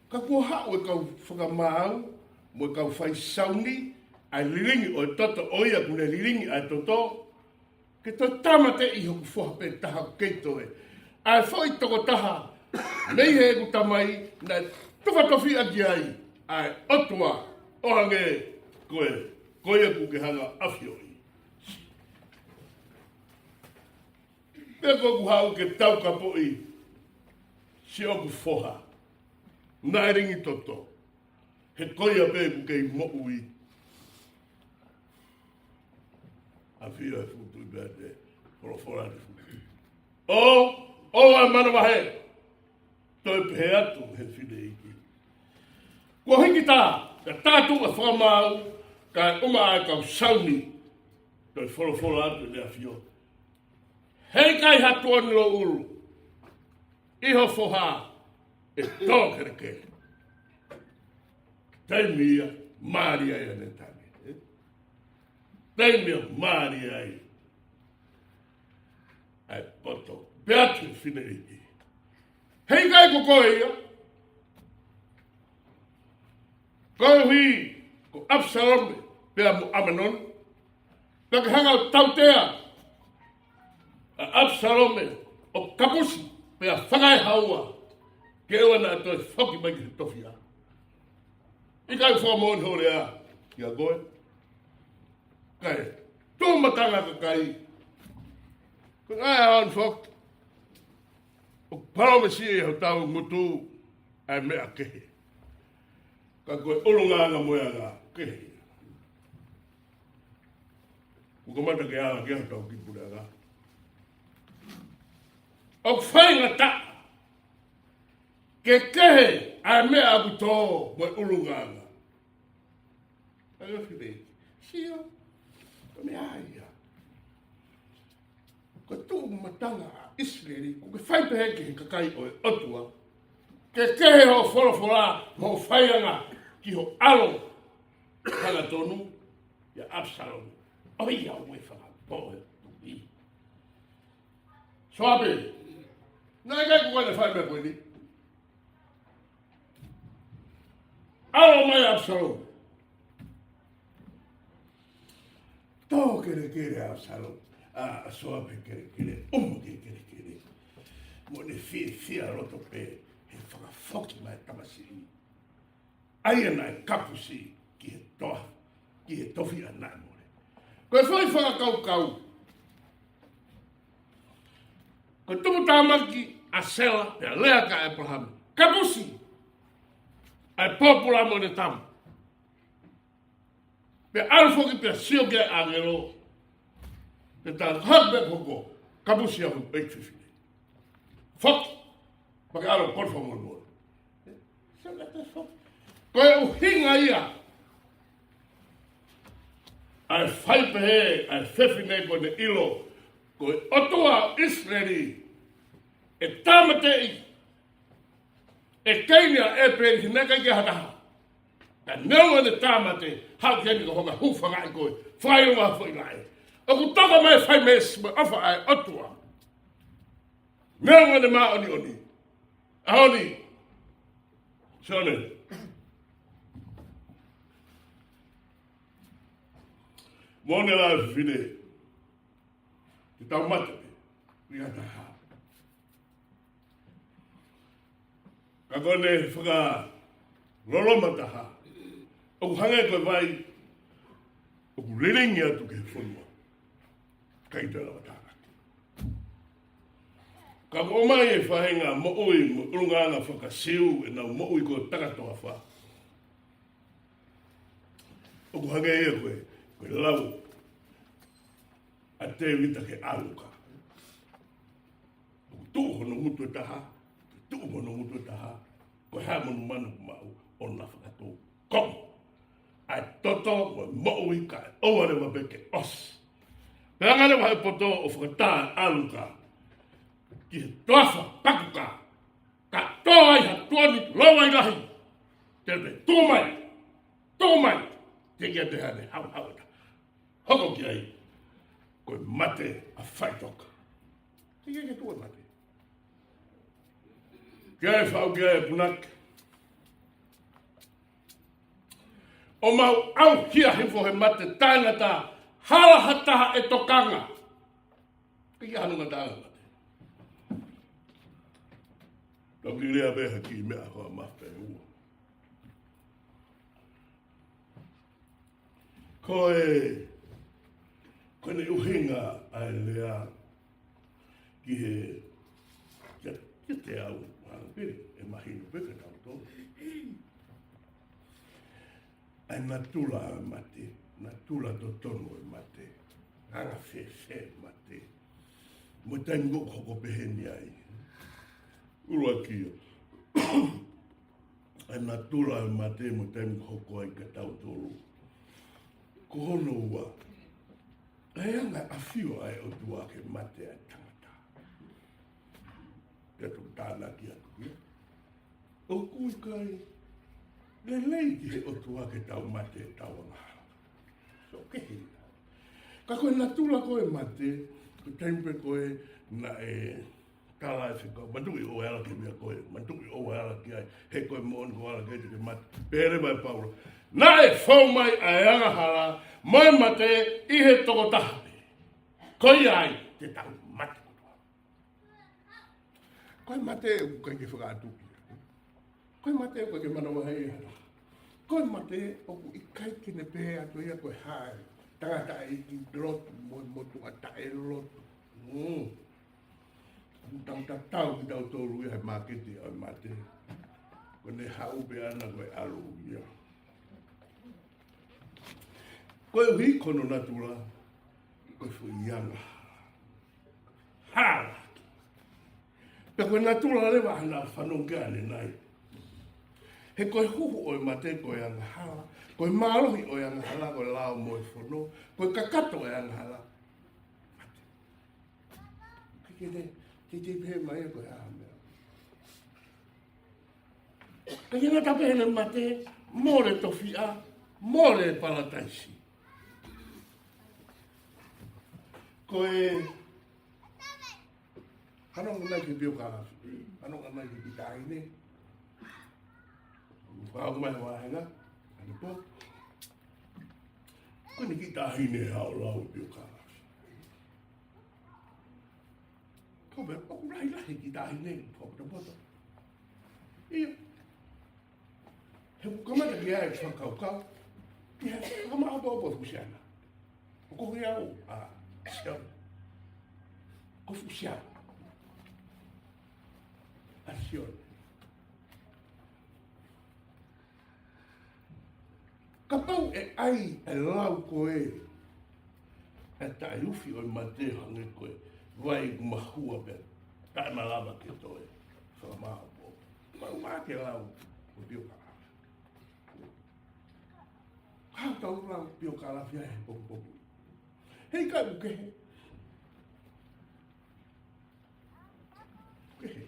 Ka kuo haʻu e kau fakamaau mo e kau faisauni, ʻa e lilingi ʻo e toto, ʻo ia ʻoku ne lilingi ʻa e toto, ke toe tāmateʻi hoku foha pē taha ʻoku kei toe. ʻA e foʻi tokotaha mei heʻeku tamai naʻe tufa tofiʻa ki ai ʻa e ʻOtua, ʻo hangē ko e, ko ia ʻoku ke hanga ʻafioʻi. Pea ko ʻeku haʻu ke taukapoʻi siʻoku foha naʻe lilingi toto, he ko ia pē ʻoku kei moʻui. ʻAfio e fuʻu tuʻi pea te folofola atu. ʻO, ʻo e manavahē, toe pehē atu he fineʻeiki: Kuo hiki tā, ka tātu a fakamaau, kae ʻuma ʻa e kau sauni. Toe folofola atu ʻe he ʻAfio: Heʻikai ha tuʻoni louʻulu ʻi ho foha ʻe tō kelekele. Taimi ia mālie ai ʻene tangi, ē? Taimi ia mālie ai ʻa e poto. Pehē atu e fineʻeiki: Heʻikai ko koe ia? Koeʻuhi ko ʻApisalome pea mo ʻAmenoni, pea ke hanga ʻo tautea ʻa ʻApisalome ʻo kapusi pea fakaehaua, ke ʻoua naʻa toe foki mai ki he tofiʻa. ʻIkai fakamoʻoni hoʻo lea kiate koe? Kae tuʻu matangi kakai. Ko e ʻaho ni foki, ʻoku palōmesi ʻe hotau ngutu ʻa e meʻa kehe. Ka ko e ʻulungaanga mo e anga kehe. Kuo kamata ke ala ki ai hotau kiʻi puleʻanga. ʻOku faingataʻa ke kehe ʻa e meʻa ʻoku tō mo e ʻulungaanga. ʻA e fineʻeiki: Sio, ko e meʻa ia. Ko e tuʻu matangi ʻa ʻIsileli, ʻoku ke fai pehē ki he kakai ʻo e ʻOtua, ke kehe hoʻo folofola mo hoʻo faianga ki ho ʻalo hangatonu, ʻia ʻApisalome. ʻO ia ʻoku ne fakapō e tuʻi. Soape, naʻe ʻikai ko koe naʻe fai e meʻa ko eni? ʻAlu mai ʻa ʻApisalome. Tō kelekele ʻa ʻApisalome, ʻa, ʻa Soape kelekele, ʻumu ke kelekele. Mo ʻene fiefia loto pē he fakafoki mai e tamasiʻi ʻa ia naʻe kapusi ki he toa, ki he tofiʻa naʻe mole. Ko e foʻi fakakaukau. Ko e tuputāmaki ʻa Sela, pea lea kia ʻĒpalahame: Kapusi, ʻa e pōpula mo ʻene tama. Pea ʻalu foki pea sio ki ai ʻa e ʻāngelo. Pea talaange, hake pē hoko, kapusi au ʻeiki fefine. Foki, pea ke ʻalu ʻo kole fakamolemole. Sio ki ai pē foki. Ko e ʻuhinga ia ʻa e fai pehē ʻa e fefine ko ʻene ʻilo ko e ʻOtua ʻo ʻIsileli ʻe tāmateʻi ʻe Keini ʻa ʻĒpeli, he naʻe ʻikai ke ʻi ai ha taha. Ka neongo ʻene tāmate, haʻu ki heni ko hono hūfangaʻi koe, fai ʻo ma foʻi laʻe. ʻOku toko mai fai mei he ʻofa ʻa e ʻOtua. Neongo ʻene māʻoniʻoni. ʻAho ni. Sione. Moʻoni ʻa e fefine. Te tau mate pē. ʻIkai ha taha. Ka ko ʻene fakaloloma taha, ʻoku hangē ko e vai ʻoku lilingi atu ki he fonua. ʻIkai toe lava tānaki. Ka ʻoku ʻomai e faʻahinga moʻui mo e ʻulungaanga faka-Siu ʻenau moʻui ko e tangata toafa. ʻOku hangē ia ko e, ko e lau ʻa Tēvita ki he ʻaluka. ʻOku tuʻu hono ngutu ʻe taha, tuʻu hono ngutu ʻe taha, ko e hā e monumanu ʻoku maʻu, ʻo na fakatou komo ʻa e toto mo e moʻui kae ʻoua leva pē ke ʻosi. Pea hanga leva ʻe he poto ʻo fakatā ʻaluka ki he toafa pakuka, ka tō ai ha tuʻoni louai lahi. Te pē, tuʻu mai, tuʻu mai, te ke te hane, hau, hau, ta. Hoko ki ai, ko e mate ʻa faʻitoka. Te ke ke tuʻu e mate. Ke ai fau ke ai punake. ʻO mau ʻauhia hifo he mate taʻengata, hala ha taha ʻe tokanga. ʻIkai ke ʻi ai hano ngataʻanga mate. Tau kiʻi lea pē ha kiʻi meʻa hoa mafe ua. Ko e, ko ʻene ʻuhinga ʻa e lea ki he, kia, kiate au, ʻa pē, ʻe mahino pē kia tautolu. ʻA e natula ʻa e mate, natula totonu ʻa e mate, anga fēfē ʻa e mate. Mo e taimi ʻoku hoko peheni ai. ʻUluaki ia. ʻA e natula ʻa e mate mo e taimi ʻoku hoko ai kia tautolu. Ko hono ua, ʻa e anga ʻafio ʻa e ʻOtua ki he mate ʻa e tangata. Pea toki tānaki atu ia. ʻOku ʻikai lelei ki he ʻOtua ke tau mate ʻetau angahala. So, kehe. Ka ko e natula ko ē ʻa e mate, ko e taimi pē ko ē naʻe tala ʻe he fekau, manatuʻi ʻoua ʻe ala ki he meʻa ko ē, manatuʻi ʻoua ʻe ala ki ai, he ko e moʻoni ko e ala ki ai te ke mate. Pehē mai ʻe Paula, naʻe fou mai ʻa e angahala mo e mate ʻi he tokotaha pē. Ko ia ai te tau mate kotoa. Ko e mate ʻoku ʻikai ke fakaʻatuki. Ko e mate ʻoku ʻikai ke manavahē ia. Ko e mate ʻoku ʻikai ke ne pehē atu ia ko e hā e tangataʻeiki lotu mo e motuʻa taʻelotu. Mm. Tau tatau kitautolu ia he māketi ʻo e mate. Ko ʻene haʻu pē ʻana ko e ʻalu ia. Koeʻuhi ko hono natula, ko e foʻi angahala. Pea ko e natula leva ʻa ʻene fanongo ki ai ʻanenai. He ko e huhu ʻo e mate ko e angahala. Ko e mālohi ʻo e angahala ko e lao mo e fono. Ko e kakato ʻo e angahala, mate. Ke te, te, te pehē mai ko e hā e meʻa. Ka ʻi he ngata pē heʻene mate, mole tofiʻa, mole palataisi. Ko e, hano ngana ki he biokālafi, hano ngana ki he kiʻi taʻahine. Pau mai vāhenga, ʻanepō. Ko ʻene kiʻi taʻahine ʻo lau biokālafi. Ko e meʻa, ʻoku lahilahi kiʻi taʻahine, potopoto. ʻIo. He ʻoku kamata ke ʻai e fakakaukau. ʻIo, kamata ʻo popo fusiana. ʻOku ʻikai au, ʻa, Sione. Ko fusiana. ʻA Sione. Kapau ʻe ʻai e lau ko ē ʻa e taʻeufi ʻo e mate hangē ko e vai ʻoku mahua pea taʻemalava ke toe fakamaopoopo. Pau ā ke lau ʻo pio ka. Ka tau lau pio ka lafi ai he pokupoku. He ʻikai ʻoku kehe. Kehe.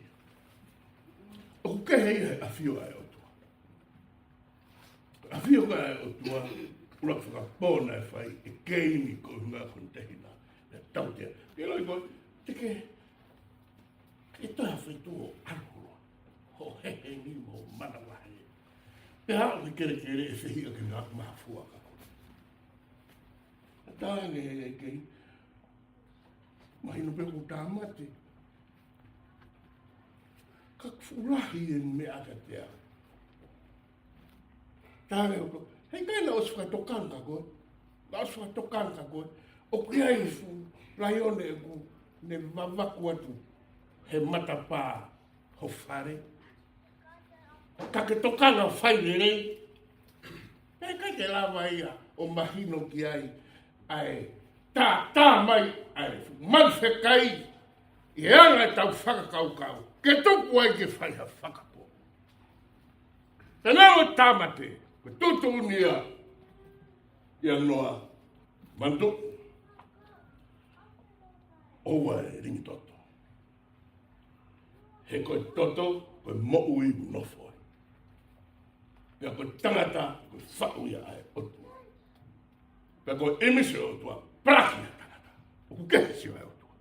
ʻOku kehe ia he ʻafio ʻa e ʻOtua. ʻAfio ko ē ʻa e ʻOtua, ʻuluaki fakapō naʻe fai ʻe Keini ko e ʻuhinga ko ʻene tehina. Naʻe tautea. Ke loi ko, te ke, ke toe ha feituʻu ʻo ʻalu holo. Ho hehe ni mo manavahē. Pea haʻu ki kelekele ʻe fehiʻa ke ngā mahafua ka ko. Tāne ʻe Keini. Mahino pē ʻoku tāmate. Ka fuʻu lahi e meʻa ka te a. Tāne ʻoku, he ʻikai naʻa ʻosi fakatokanga ka ko ē. Naʻa ʻosi fakatokanga ka ko ē. ʻOku ʻi ai e fuʻu laione ʻoku ne vavaku atu he matapā ho fale. Ka ke tokanga fai lelei. Pea ʻikai ke lava ia ʻo mahino ki ai ʻa e tātā mai ʻa e fuʻu manu fekai ʻi he anga ʻetau fakakaukau. Ke tuku ai ke fai ha fakapō. Te nau ʻo tāmate, ko e tuʻutuʻuni ia, ia noa, manatu, ʻoua ʻe lingi toto. He ko e toto, ko e moʻui ʻoku nofo ai. Pea ko e tangata, ko e faʻu ia ʻa e ʻOtua. Pea ko e ʻimisi ʻo e ʻOtua, palaki ʻa e tangata. ʻOku kehe e sio ʻa e ʻOtua.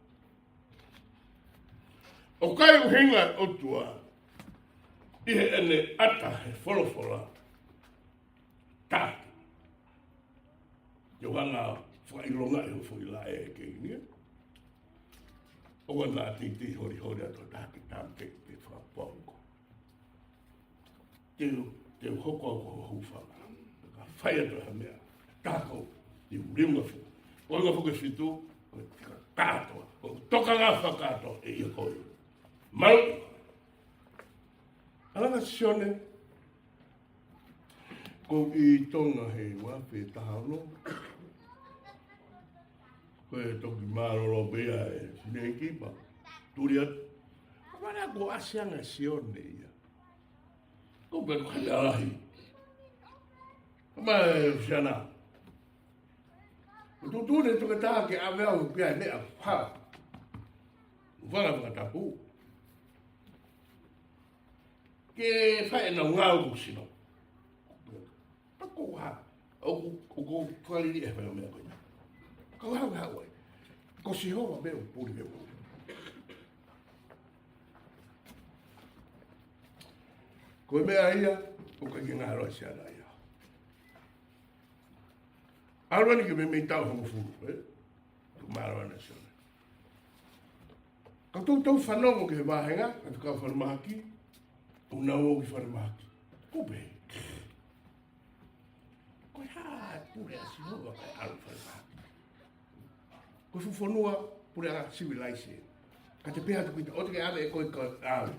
ʻOku ʻikai ʻuhinga ʻa e ʻOtua, ʻi heʻene ʻata he folofola, taki. Te u hanga fakaʻilongaʻi ho foʻi laʻe ʻe Keini. ʻOua naʻa teitei holiholi atu ha taha ke tāmateʻi pe fakapō ko. Te u, te u hoko au ko ho hūfanga. Ka fai atu ha meʻa, tā ko, te u liunga fuku. Ko liunga fuku ʻe fitu, ko e tika kātoa. Ko e tokanga fakakātoa ʻe ia ko ia. Mau. Alanga Sione, ko ʻi Tonga he ua afe taha ono. Ko e toki mālōlō pē ia e sineiki pea tuli atu. Ka mana ko ʻasi ange Sione ia. Ko pē ko hai alahi. Ka mai Siana. Ko tuʻutuʻuni e toketā ke ʻave au pea ne a ha. Vanga fakatapu. Ke fai ʻenau ngāue ko sino. Pea ko ha, ʻoku, ʻoku fakalili e fai o meʻa ko ia. Ka ha, ha, ʻoe. Ko Sihova pē ʻoku puli ke puli. Ko e meʻa ia, ʻoku ʻikai ke ngalo ʻa Siana ia. ʻAlu eni ke meimei taʻu hongofulu, ē? Ko mālō ʻana Sione. Ka toutou fanongo ki he vāhenga, ka te kau falemahaki, ʻoku nau ō ki falemahaki. Ko pē. Ko e hā e pule ʻa Sihova kae ʻalu falemahaki. Ko e fuʻu fonua, puleʻanga sivilaise. Ka te pehē atu kita, ʻoua te ke ʻave ʻe koe ka ʻave.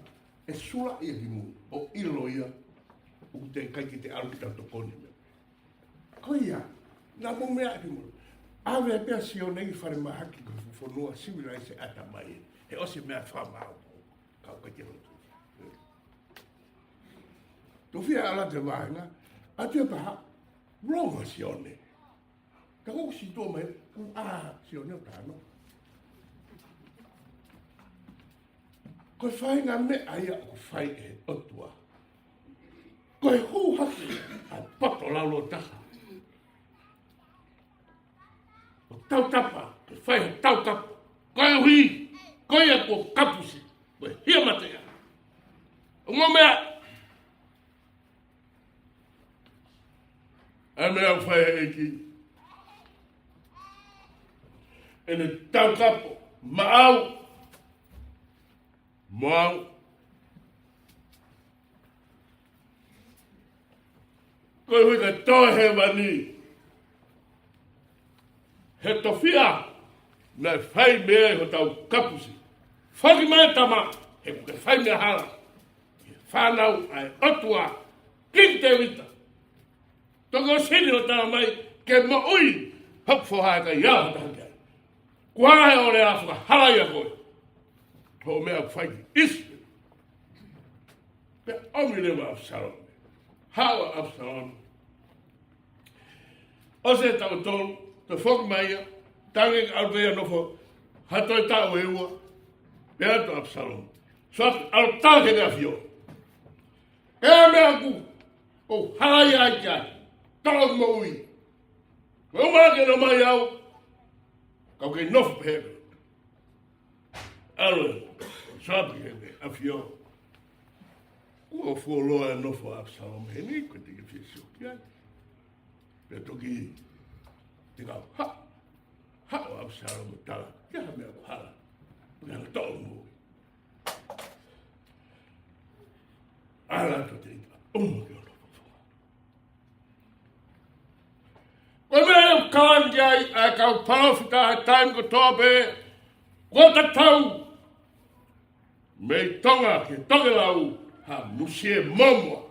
ʻE sula ia ki mui, ʻo ʻilo ia, ʻoku teʻeki ai ke te ʻalu kita ʻo tokoni meʻa. Ko ia, naʻa mou meʻa ki mui. ʻAve pē ʻa Sione ki falemahaki ko e fuʻu fonua sivilaise ʻatamai. He ʻosi e meʻa fakamaau. Kau ka te hotu. Tofia ala te vāhenga, ʻa te paha, rongo Sione. Ka ko si tō mai, ku a Sione ʻo tano. Ko e faʻahinga meʻa ia ʻoku fai ʻe he ʻOtua. Ko e hū hake ʻa e poto laulo taha. ʻO tautapa, ke fai ha taukapo. Koeʻuhi, ko ia kuo kapusi. Ko e hia mate ia. ʻO mo meʻa, ʻa e meʻa ʻoku fai ʻe he ʻEiki. ʻEne taukapo, maʻau, maʻau. Koeʻuhi ka tō hēvani. He tofia, naʻe fai mei ai hotau kapusi. Foki mai Tama, he kuo ke fai meʻa hala. He fānau ʻa e ʻOtua, Kingi Tēvita. Toki ʻosi eni ʻo tala mai ke moʻui hoku foha, ʻikai ha taha ki ai. Kuo hanga ʻe he ʻofa ʻo fakahalaia koe. Ko e meʻa ʻoku fai ki ʻIsileli. Pea ʻomi leva ʻa ʻApisalome. Haʻu ʻa ʻApisalome. ʻOsi e taʻu ʻe tolu, toe foki mai ia, tangi ʻalu pē ia ʻo nofo, ha toe taʻu ʻe ua, pea ʻalu atu ʻa ʻApisalome. Soapi, ʻalu ʻo tala ki he ʻAfio. ʻE meʻa ʻoku, ʻoku halaia ai ki ai, tau moʻui. Ko e ʻuhinga ke nau mai au, kau kei nofo pē. ʻAlu ē, Soapi ki he ʻAfio. Kuo fuoloa e nofo ʻa ʻApisalome heni, ko e te ke fie sio ki ai. Pea toki, te kau, ha, haʻu ʻa ʻApisalome ʻo tala, ke ha meʻa ʻoku hala. Pea na tau moʻui. ʻAlu atu ʻo te ita, ʻomi ke ono. Ko e meʻa ʻoku kalanga ai ʻa e kau palōfita he taimi kotoa pē, kuo tatau. Mei Tonga ki Tokelau, ha musie mōmoa.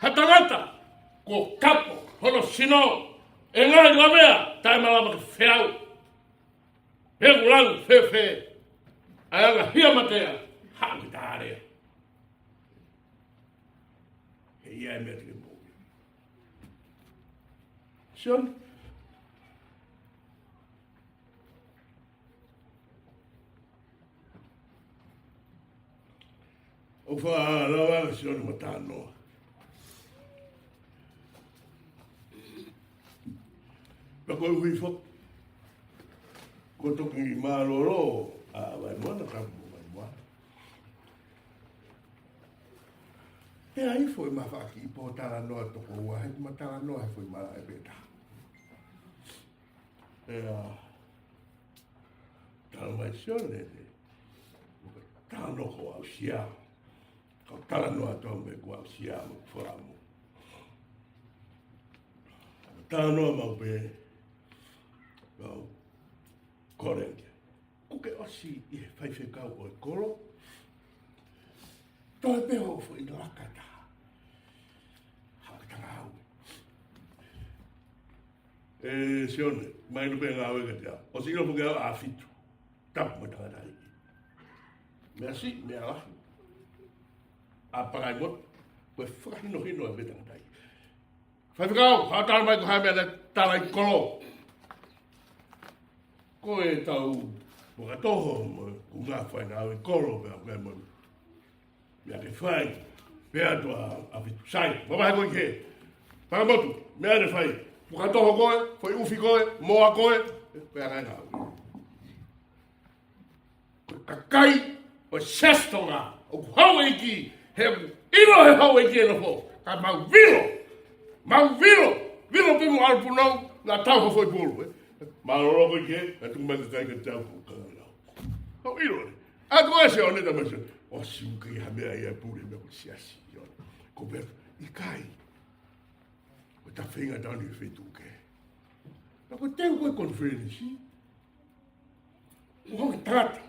Ha tangata, kuo kapo hono sino, ʻe ngaahi lavea, taʻemalava ke feau. He kuo langi fēfē, ʻa e anga hia matea, haʻu ki Talea. He ʻe ʻi ai e meʻa te ke moʻui ai. Sione. ʻOku faʻa lava ʻa Sione mo Talanoa. Pea koeʻuhi foki, kuo toki mālōlō ʻa Vaimoana, ka mo Vaimoana. Pea ʻi ai foʻi mafaʻaki ʻi pō Talanoa toko ua, he ma Talanoa he foʻi malaʻe pē taha. Pea tala mai Sione, talanoa ko au sia. Kau talanoa atu au mei kuo au sia mo falamu. Talanoa mau pē, kau kolenge. Kuo ke ʻosi ʻi he faifekau ʻo e kolo. Toe pē hoʻo foʻi laka ʻe taha. Haʻu ke tala au. ʻE Sione, mai no pē ngāue ka te au. ʻOsi ʻilo foki au ʻa Fitu. Tapu mo e tangataʻeiki. Meʻa siʻi, meʻa lahi. ʻA Pangaimotu, ko e fakahinohino ʻa e meʻa tangataʻeiki. Faifekau, haʻu ʻo tala mai ko e hā e meʻa naʻe tala ʻi kolo. Ko e tau, mo ka toho, mo, ko ngā fai ngāue ʻi kolo, pea, pea mo. Meʻa ke fai, pea atu ʻa, ʻa Fitu sai, mavahe koe ki hē. Pangaimotu, meʻa ke fai, puka toho koe, foʻi ʻufi koe, moa koe, pea kai ngāue. Ko e kakai ʻo e Siasi Tonga, ʻoku houʻeiki, he ʻoku ʻilo he houʻeiki ʻe nofo, ka mau vilo, mau vilo, vilo pē mo ʻalu punou, naʻa tau ha foʻi pulu, ē. Mālōlō koe ki hē, naʻa tuku mai kakai ka tau ko ka lau. Mau ʻilo, ē. ʻA ko e Sione, tala mai Sione, ʻosi uki ha meʻa ia pule meʻa ko e siasi, ʻio. Ko pē, ʻikai. Ko e ta feinga tau ni feituʻu kehe. Pea ko e teu ko e konifelenisi. ʻO hangē tangata.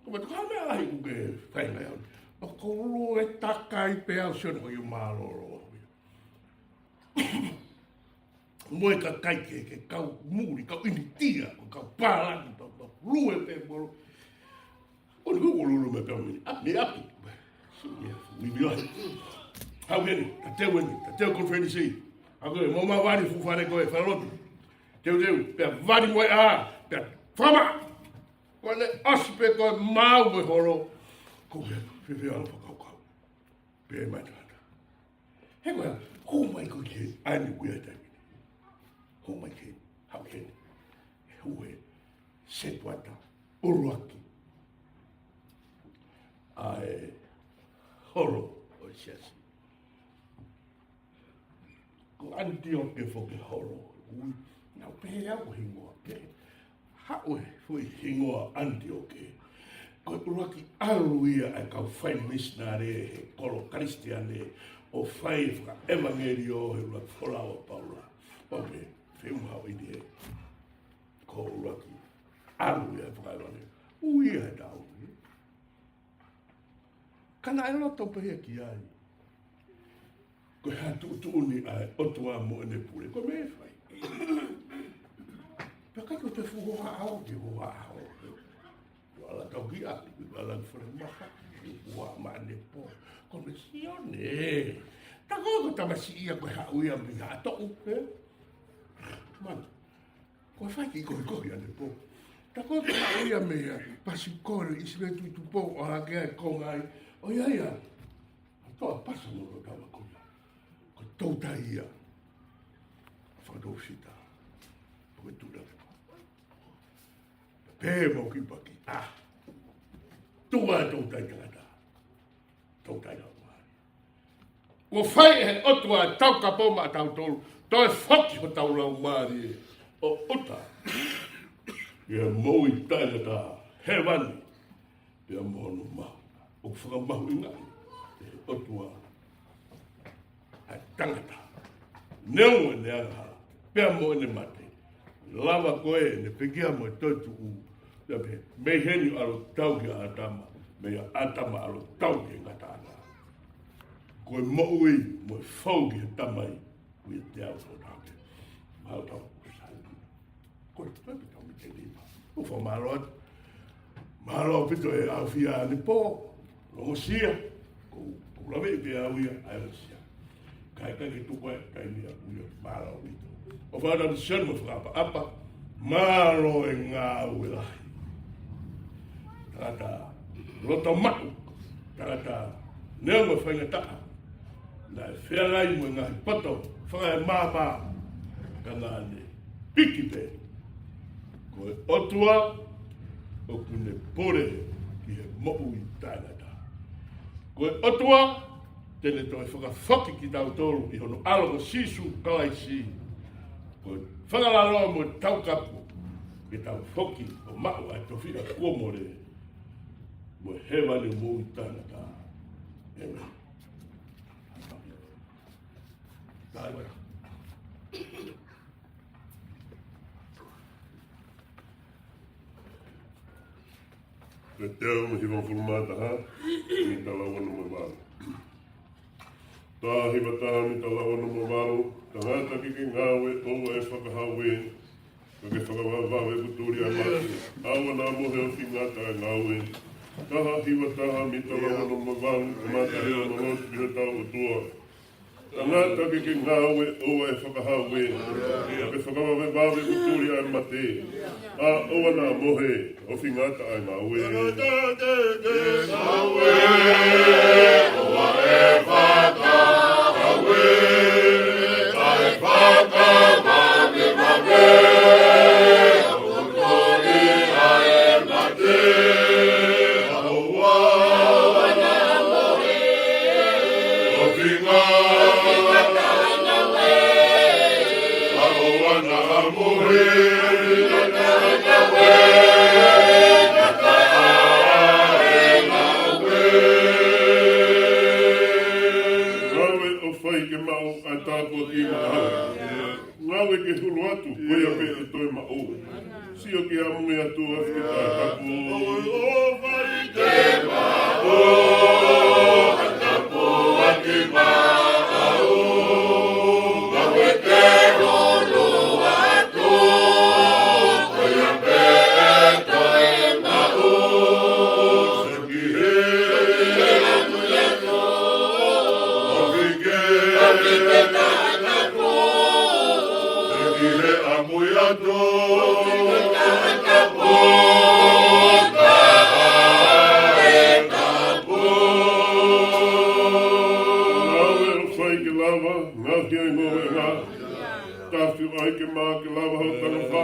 Ko e meʻa tokanga meʻa lahi kuo ke fai ngai au. ʻOku ou lue takai pē au Sione ko e mālōlō. Mo e kakai ke, ke kau muli, kau ʻInitia, ko e kau Pālangi, kau, kau lue pē molo. ʻO ne hū ʻo lulu mai pē mini. ʻA, mei ʻapi. Sio, mei ʻapi. Mei ʻapi. Hau heni, ta teu heni, ta teu konifelenisi. Hau heni, mau mau vani fuʻu fale ko e fale lotu. Teuteu, pea vani mo e ʻā, pea fama. Ko ʻene ʻasi pē ko e mau mo e holo. Ko e fēfē ʻalu fakakaukau. Pea mai tangata. He ko e, hū mai ko e ke, ʻa eni ʻoku ʻi ai e taimi ni. Hū mai ke, hau ke, hū he, setuata, ʻuluaki. ʻA e holo ʻo e siasi. Ko ʻAnitioke foki holo. Ui, naʻa ku pehē au ko e hingoa kehe. Haʻu e foʻi hingoa ʻAnitioke. Ko e ʻuluaki ʻalu ia ʻa e kau fai misinale he kolo Kalisitiane ʻo fai e fakaʻevangeliō he ʻuluaki folau ʻa Paula. ʻO pehē, feʻunga haʻu ʻi he ko e ʻuluaki ʻalu ia ʻo fakaʻevangeliō. Ui ia he taʻu ni. Ka naʻe loto pehē ki ai. Ko e hā e tuʻutuʻuni ʻa e ʻOtua mo ʻene pule? Ko e meʻa ʻe fai. Pea ʻikai ko e toe fuʻu hohaʻa ʻo ke hohaʻa ʻo ke. Ko e ala tau ki ʻapi, ko e ala ki fale maha, ko e ua maʻane pō. Ko e meʻa Sione. Tā ko e tamasiʻi ia ko e haʻu ia mei Haʻatoʻu, ē? Mana. Ko e fai kiʻi kohikohi ʻanepō. Tā ko e haʻu ia mei Pasifiki, ʻIsileli Tuʻi Tupou, ʻo hake ai ko ngai. ʻOiauē. Toa pasa mo lo tau ko ia. Ko e toutai ia. Fakatōfita. Ko e tula. Pea mau kiʻi paki. ʻA. Tuʻa toutai tangata. Toutai laumālie. Kuo fai ʻe he ʻOtua ʻa e taukapo maʻatautolu. Toe foki hotau laumālie ʻo ʻuta. ʻI he moʻui taʻengata. Hēvani. Pea mo hono mahu. ʻOku fakamahuʻingaʻi ʻe he ʻOtua ʻa e tangata. Neongo ʻene angahala, pea mo ʻene mate. Lava ko ē ʻene pekia mo e toetuʻu. Pea pehē, mei heni ʻalu ʻo tau kia ʻĀtama, mei ʻĀtama ʻalu ʻo tau ki he ngataʻanga. Ko e moʻui mo e fou ki he Tamai, ʻoku ʻiate au ʻo tau ke. Mau tau. Ko e toe pita mi te lima. ʻOku fakamālō atu. Mālō ʻaupito e ʻafio ʻanepō. Ongosia. Ko, ko lave pē au ia, ʻa e ongosia. Kae ʻikai ke tuku ai, kae ni aku ia. Mālō ʻaupito. ʻOku fakatapu Sione mo fakaʻapaʻapa. Mālō e ngāue lahi. Tangata loto maʻu. Tangata neongo e faingataʻa. Naʻe feangai mo e ngaahi poto fakaemāmā, ka naʻa ne piki pē. Ko e ʻOtua ʻoku ne pule ki he moʻui taʻengata. Ko e ʻOtua te ne toe fakafoki kitautolu ʻi hono ʻAlo ko Sīsū Kalaisi. Ko e fakalaloa mo e taukapo ke tau foki ʻo maʻu ʻa e tofiʻa kuo mole mo e hēvani moʻui taʻengata. ʻĒmeni. Pētelo mo hivangofulu mā taha, mita lau ono mo e valu. Taha hiva taha, mita lau ono mo e valu. Tangata ke ke ngāue, ʻoua ʻe fakahau ē, ka ke fakavavevave ʻoku tuli ʻa e mate. ʻAua naʻa mohe, ʻoku ʻikai ngata ʻa e ngāue. Taha hiva taha, mita lau ono mo e valu. Kamata ʻi hono lotu ki hotau ʻOtua. Tangata ke ke ngāue, ʻoua ʻe fakahau ē, ka ke fakavavevave ʻoku tuli ʻa e mate. ʻA, ʻoua naʻa mohe, ʻoku ʻikai ngata ʻa e ngāue. Tangata ke ke ngāue, ʻoua ʻe fakahau ē, kae fakavavevave ʻoku tuli ʻa e mate. ʻOua naʻa mohe, ʻoku ʻikai ngata ʻa e ngāue. ʻOua naʻa mohe, ʻoku ʻikai ngata ʻa e ngāue. Ngāue ʻoku fai ke maʻu ʻa e tāpuaki maʻau. Ngāue ke hulu atu, ko ia pē ʻe toe maʻu. Sio ki he ʻamu ʻa e ʻOtua, fika taʻetapu. ʻOku fai ke maʻu ʻa e tāpuaki maʻau. Ngāue ke hulu atu, ko ia pē ʻe toe maʻu. Sio ki he ʻamu ʻa e ʻOtua, fika taʻetapu. Sio ki he ʻamu ʻa e ʻOtua, fika taʻetapu. Ngāue ʻoku fai ke lava, ngaohi ʻa e ngoue ngā. Tafi ai ke mā ke lava hau tangata.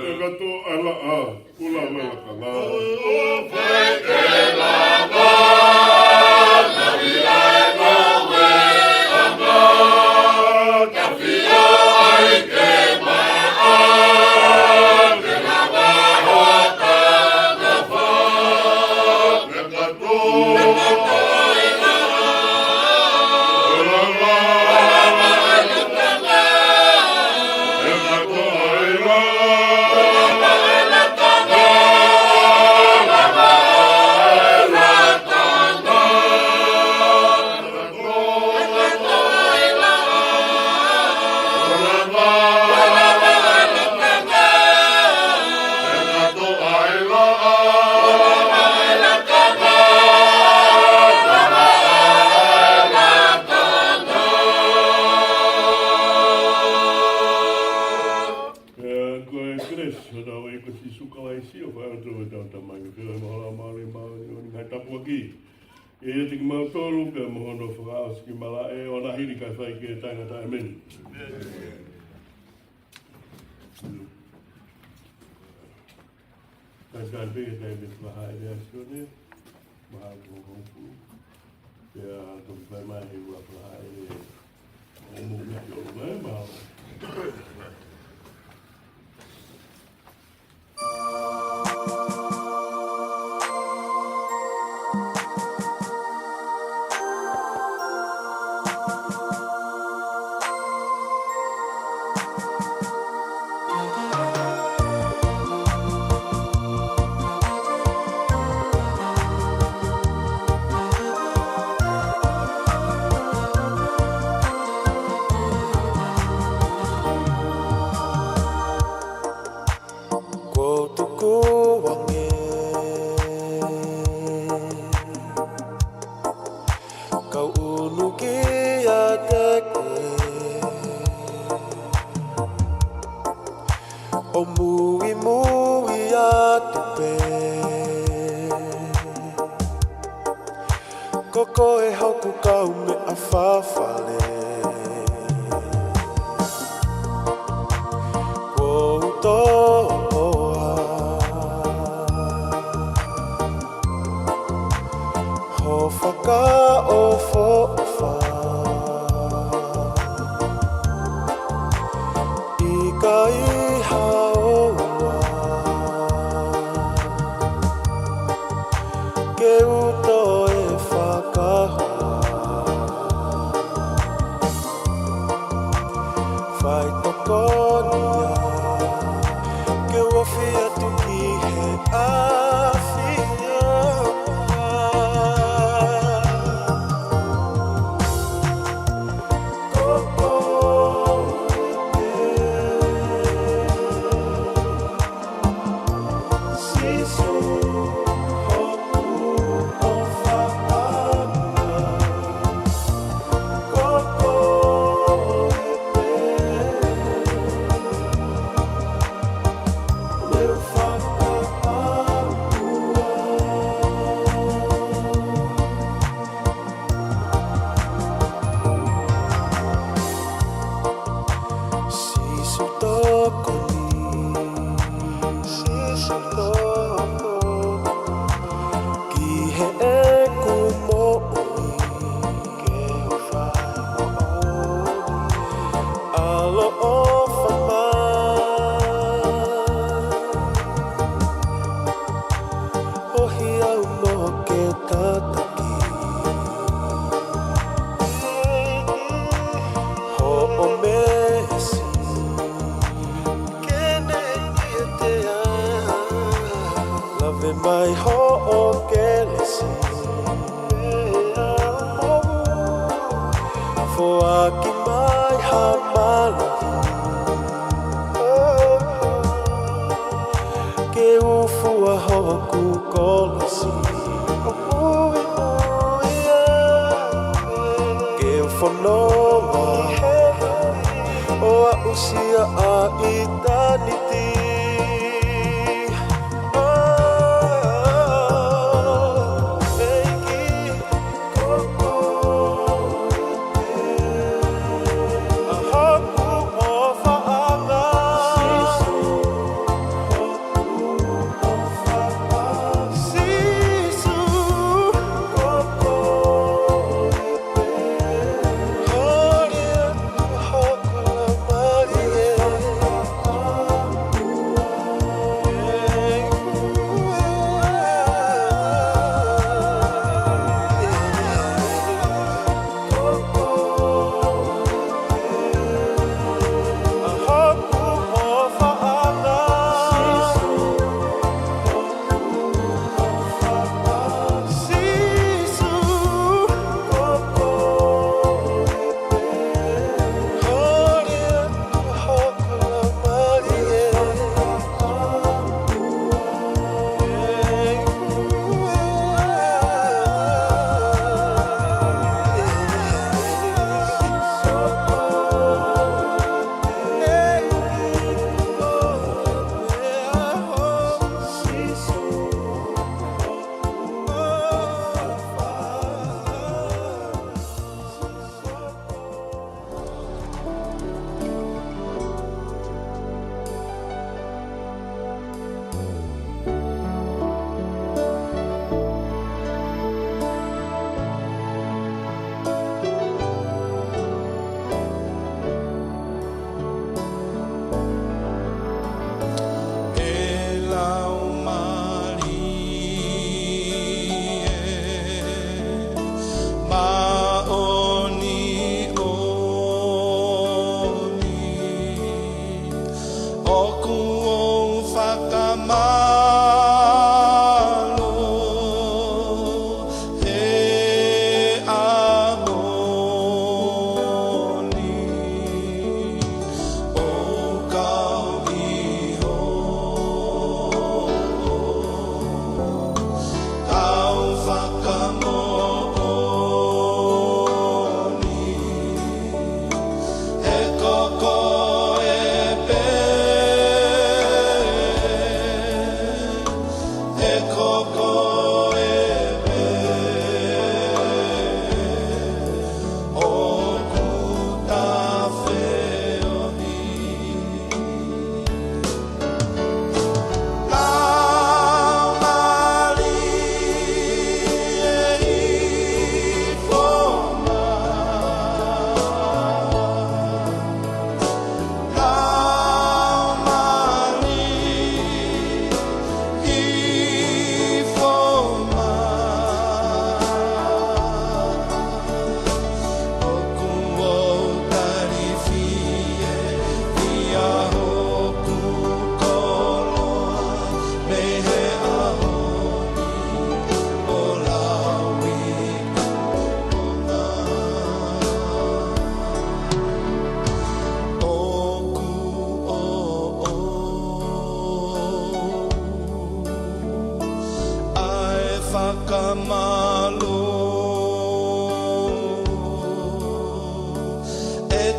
Te kato ala a. Kula mela kanga. ʻOku fai ke lava, ngaohi ʻa e ngoue ngā. Tafi ai ke mā ke lava hau tangata. Te kato. Te kato ai la. Ki ʻiate kimautolu pea mo hono fakaʻosi ki malaʻe ʻo na hili kae fai ki he taʻengata, ʻēmeni. Kae tali pē ke taimi fakahaʻele ʻa Sione, mahalo ko e hongofulu. Pea toki fai mai he ua fakahaʻele ʻo mou mea ki ʻolunga, mahalo. Kuo u tukuange kau ʻunu kiate koe, ʻo muimui atu pē. Ko koe hoku kaumeʻa fafale. Kuo u toʻoa ho fakaʻofoʻofa. ʻIkai ha ʻoua ke u toe fakahoa. Faitokoni ia ke u ofi atu ki he ʻAfiona. Ko koe pē, Sīsū, hoku ʻofa ʻana. Ko koe pē, leo fakaʻapua. Sīsū tokoni, Sīsū tokoni, ki heʻeku moʻui, ke u fai moʻoni, ʻaloʻofa mai. ʻOhi au mo ke tataki hoʻo meesi, ke ne ʻiate au. Lave mai hoʻo kelesi, foaki mai ha mālohi ke u fua hoku kolosi. Ke u fononga ʻo aʻusia ʻa ʻitāniti. ʻEiki, ko koe pē ʻa hoku ʻofaʻanga. Sīsū, hoku ʻofaʻanga. Sīsū, ko koe pē. Holi atu hoku laumālie.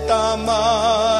Tama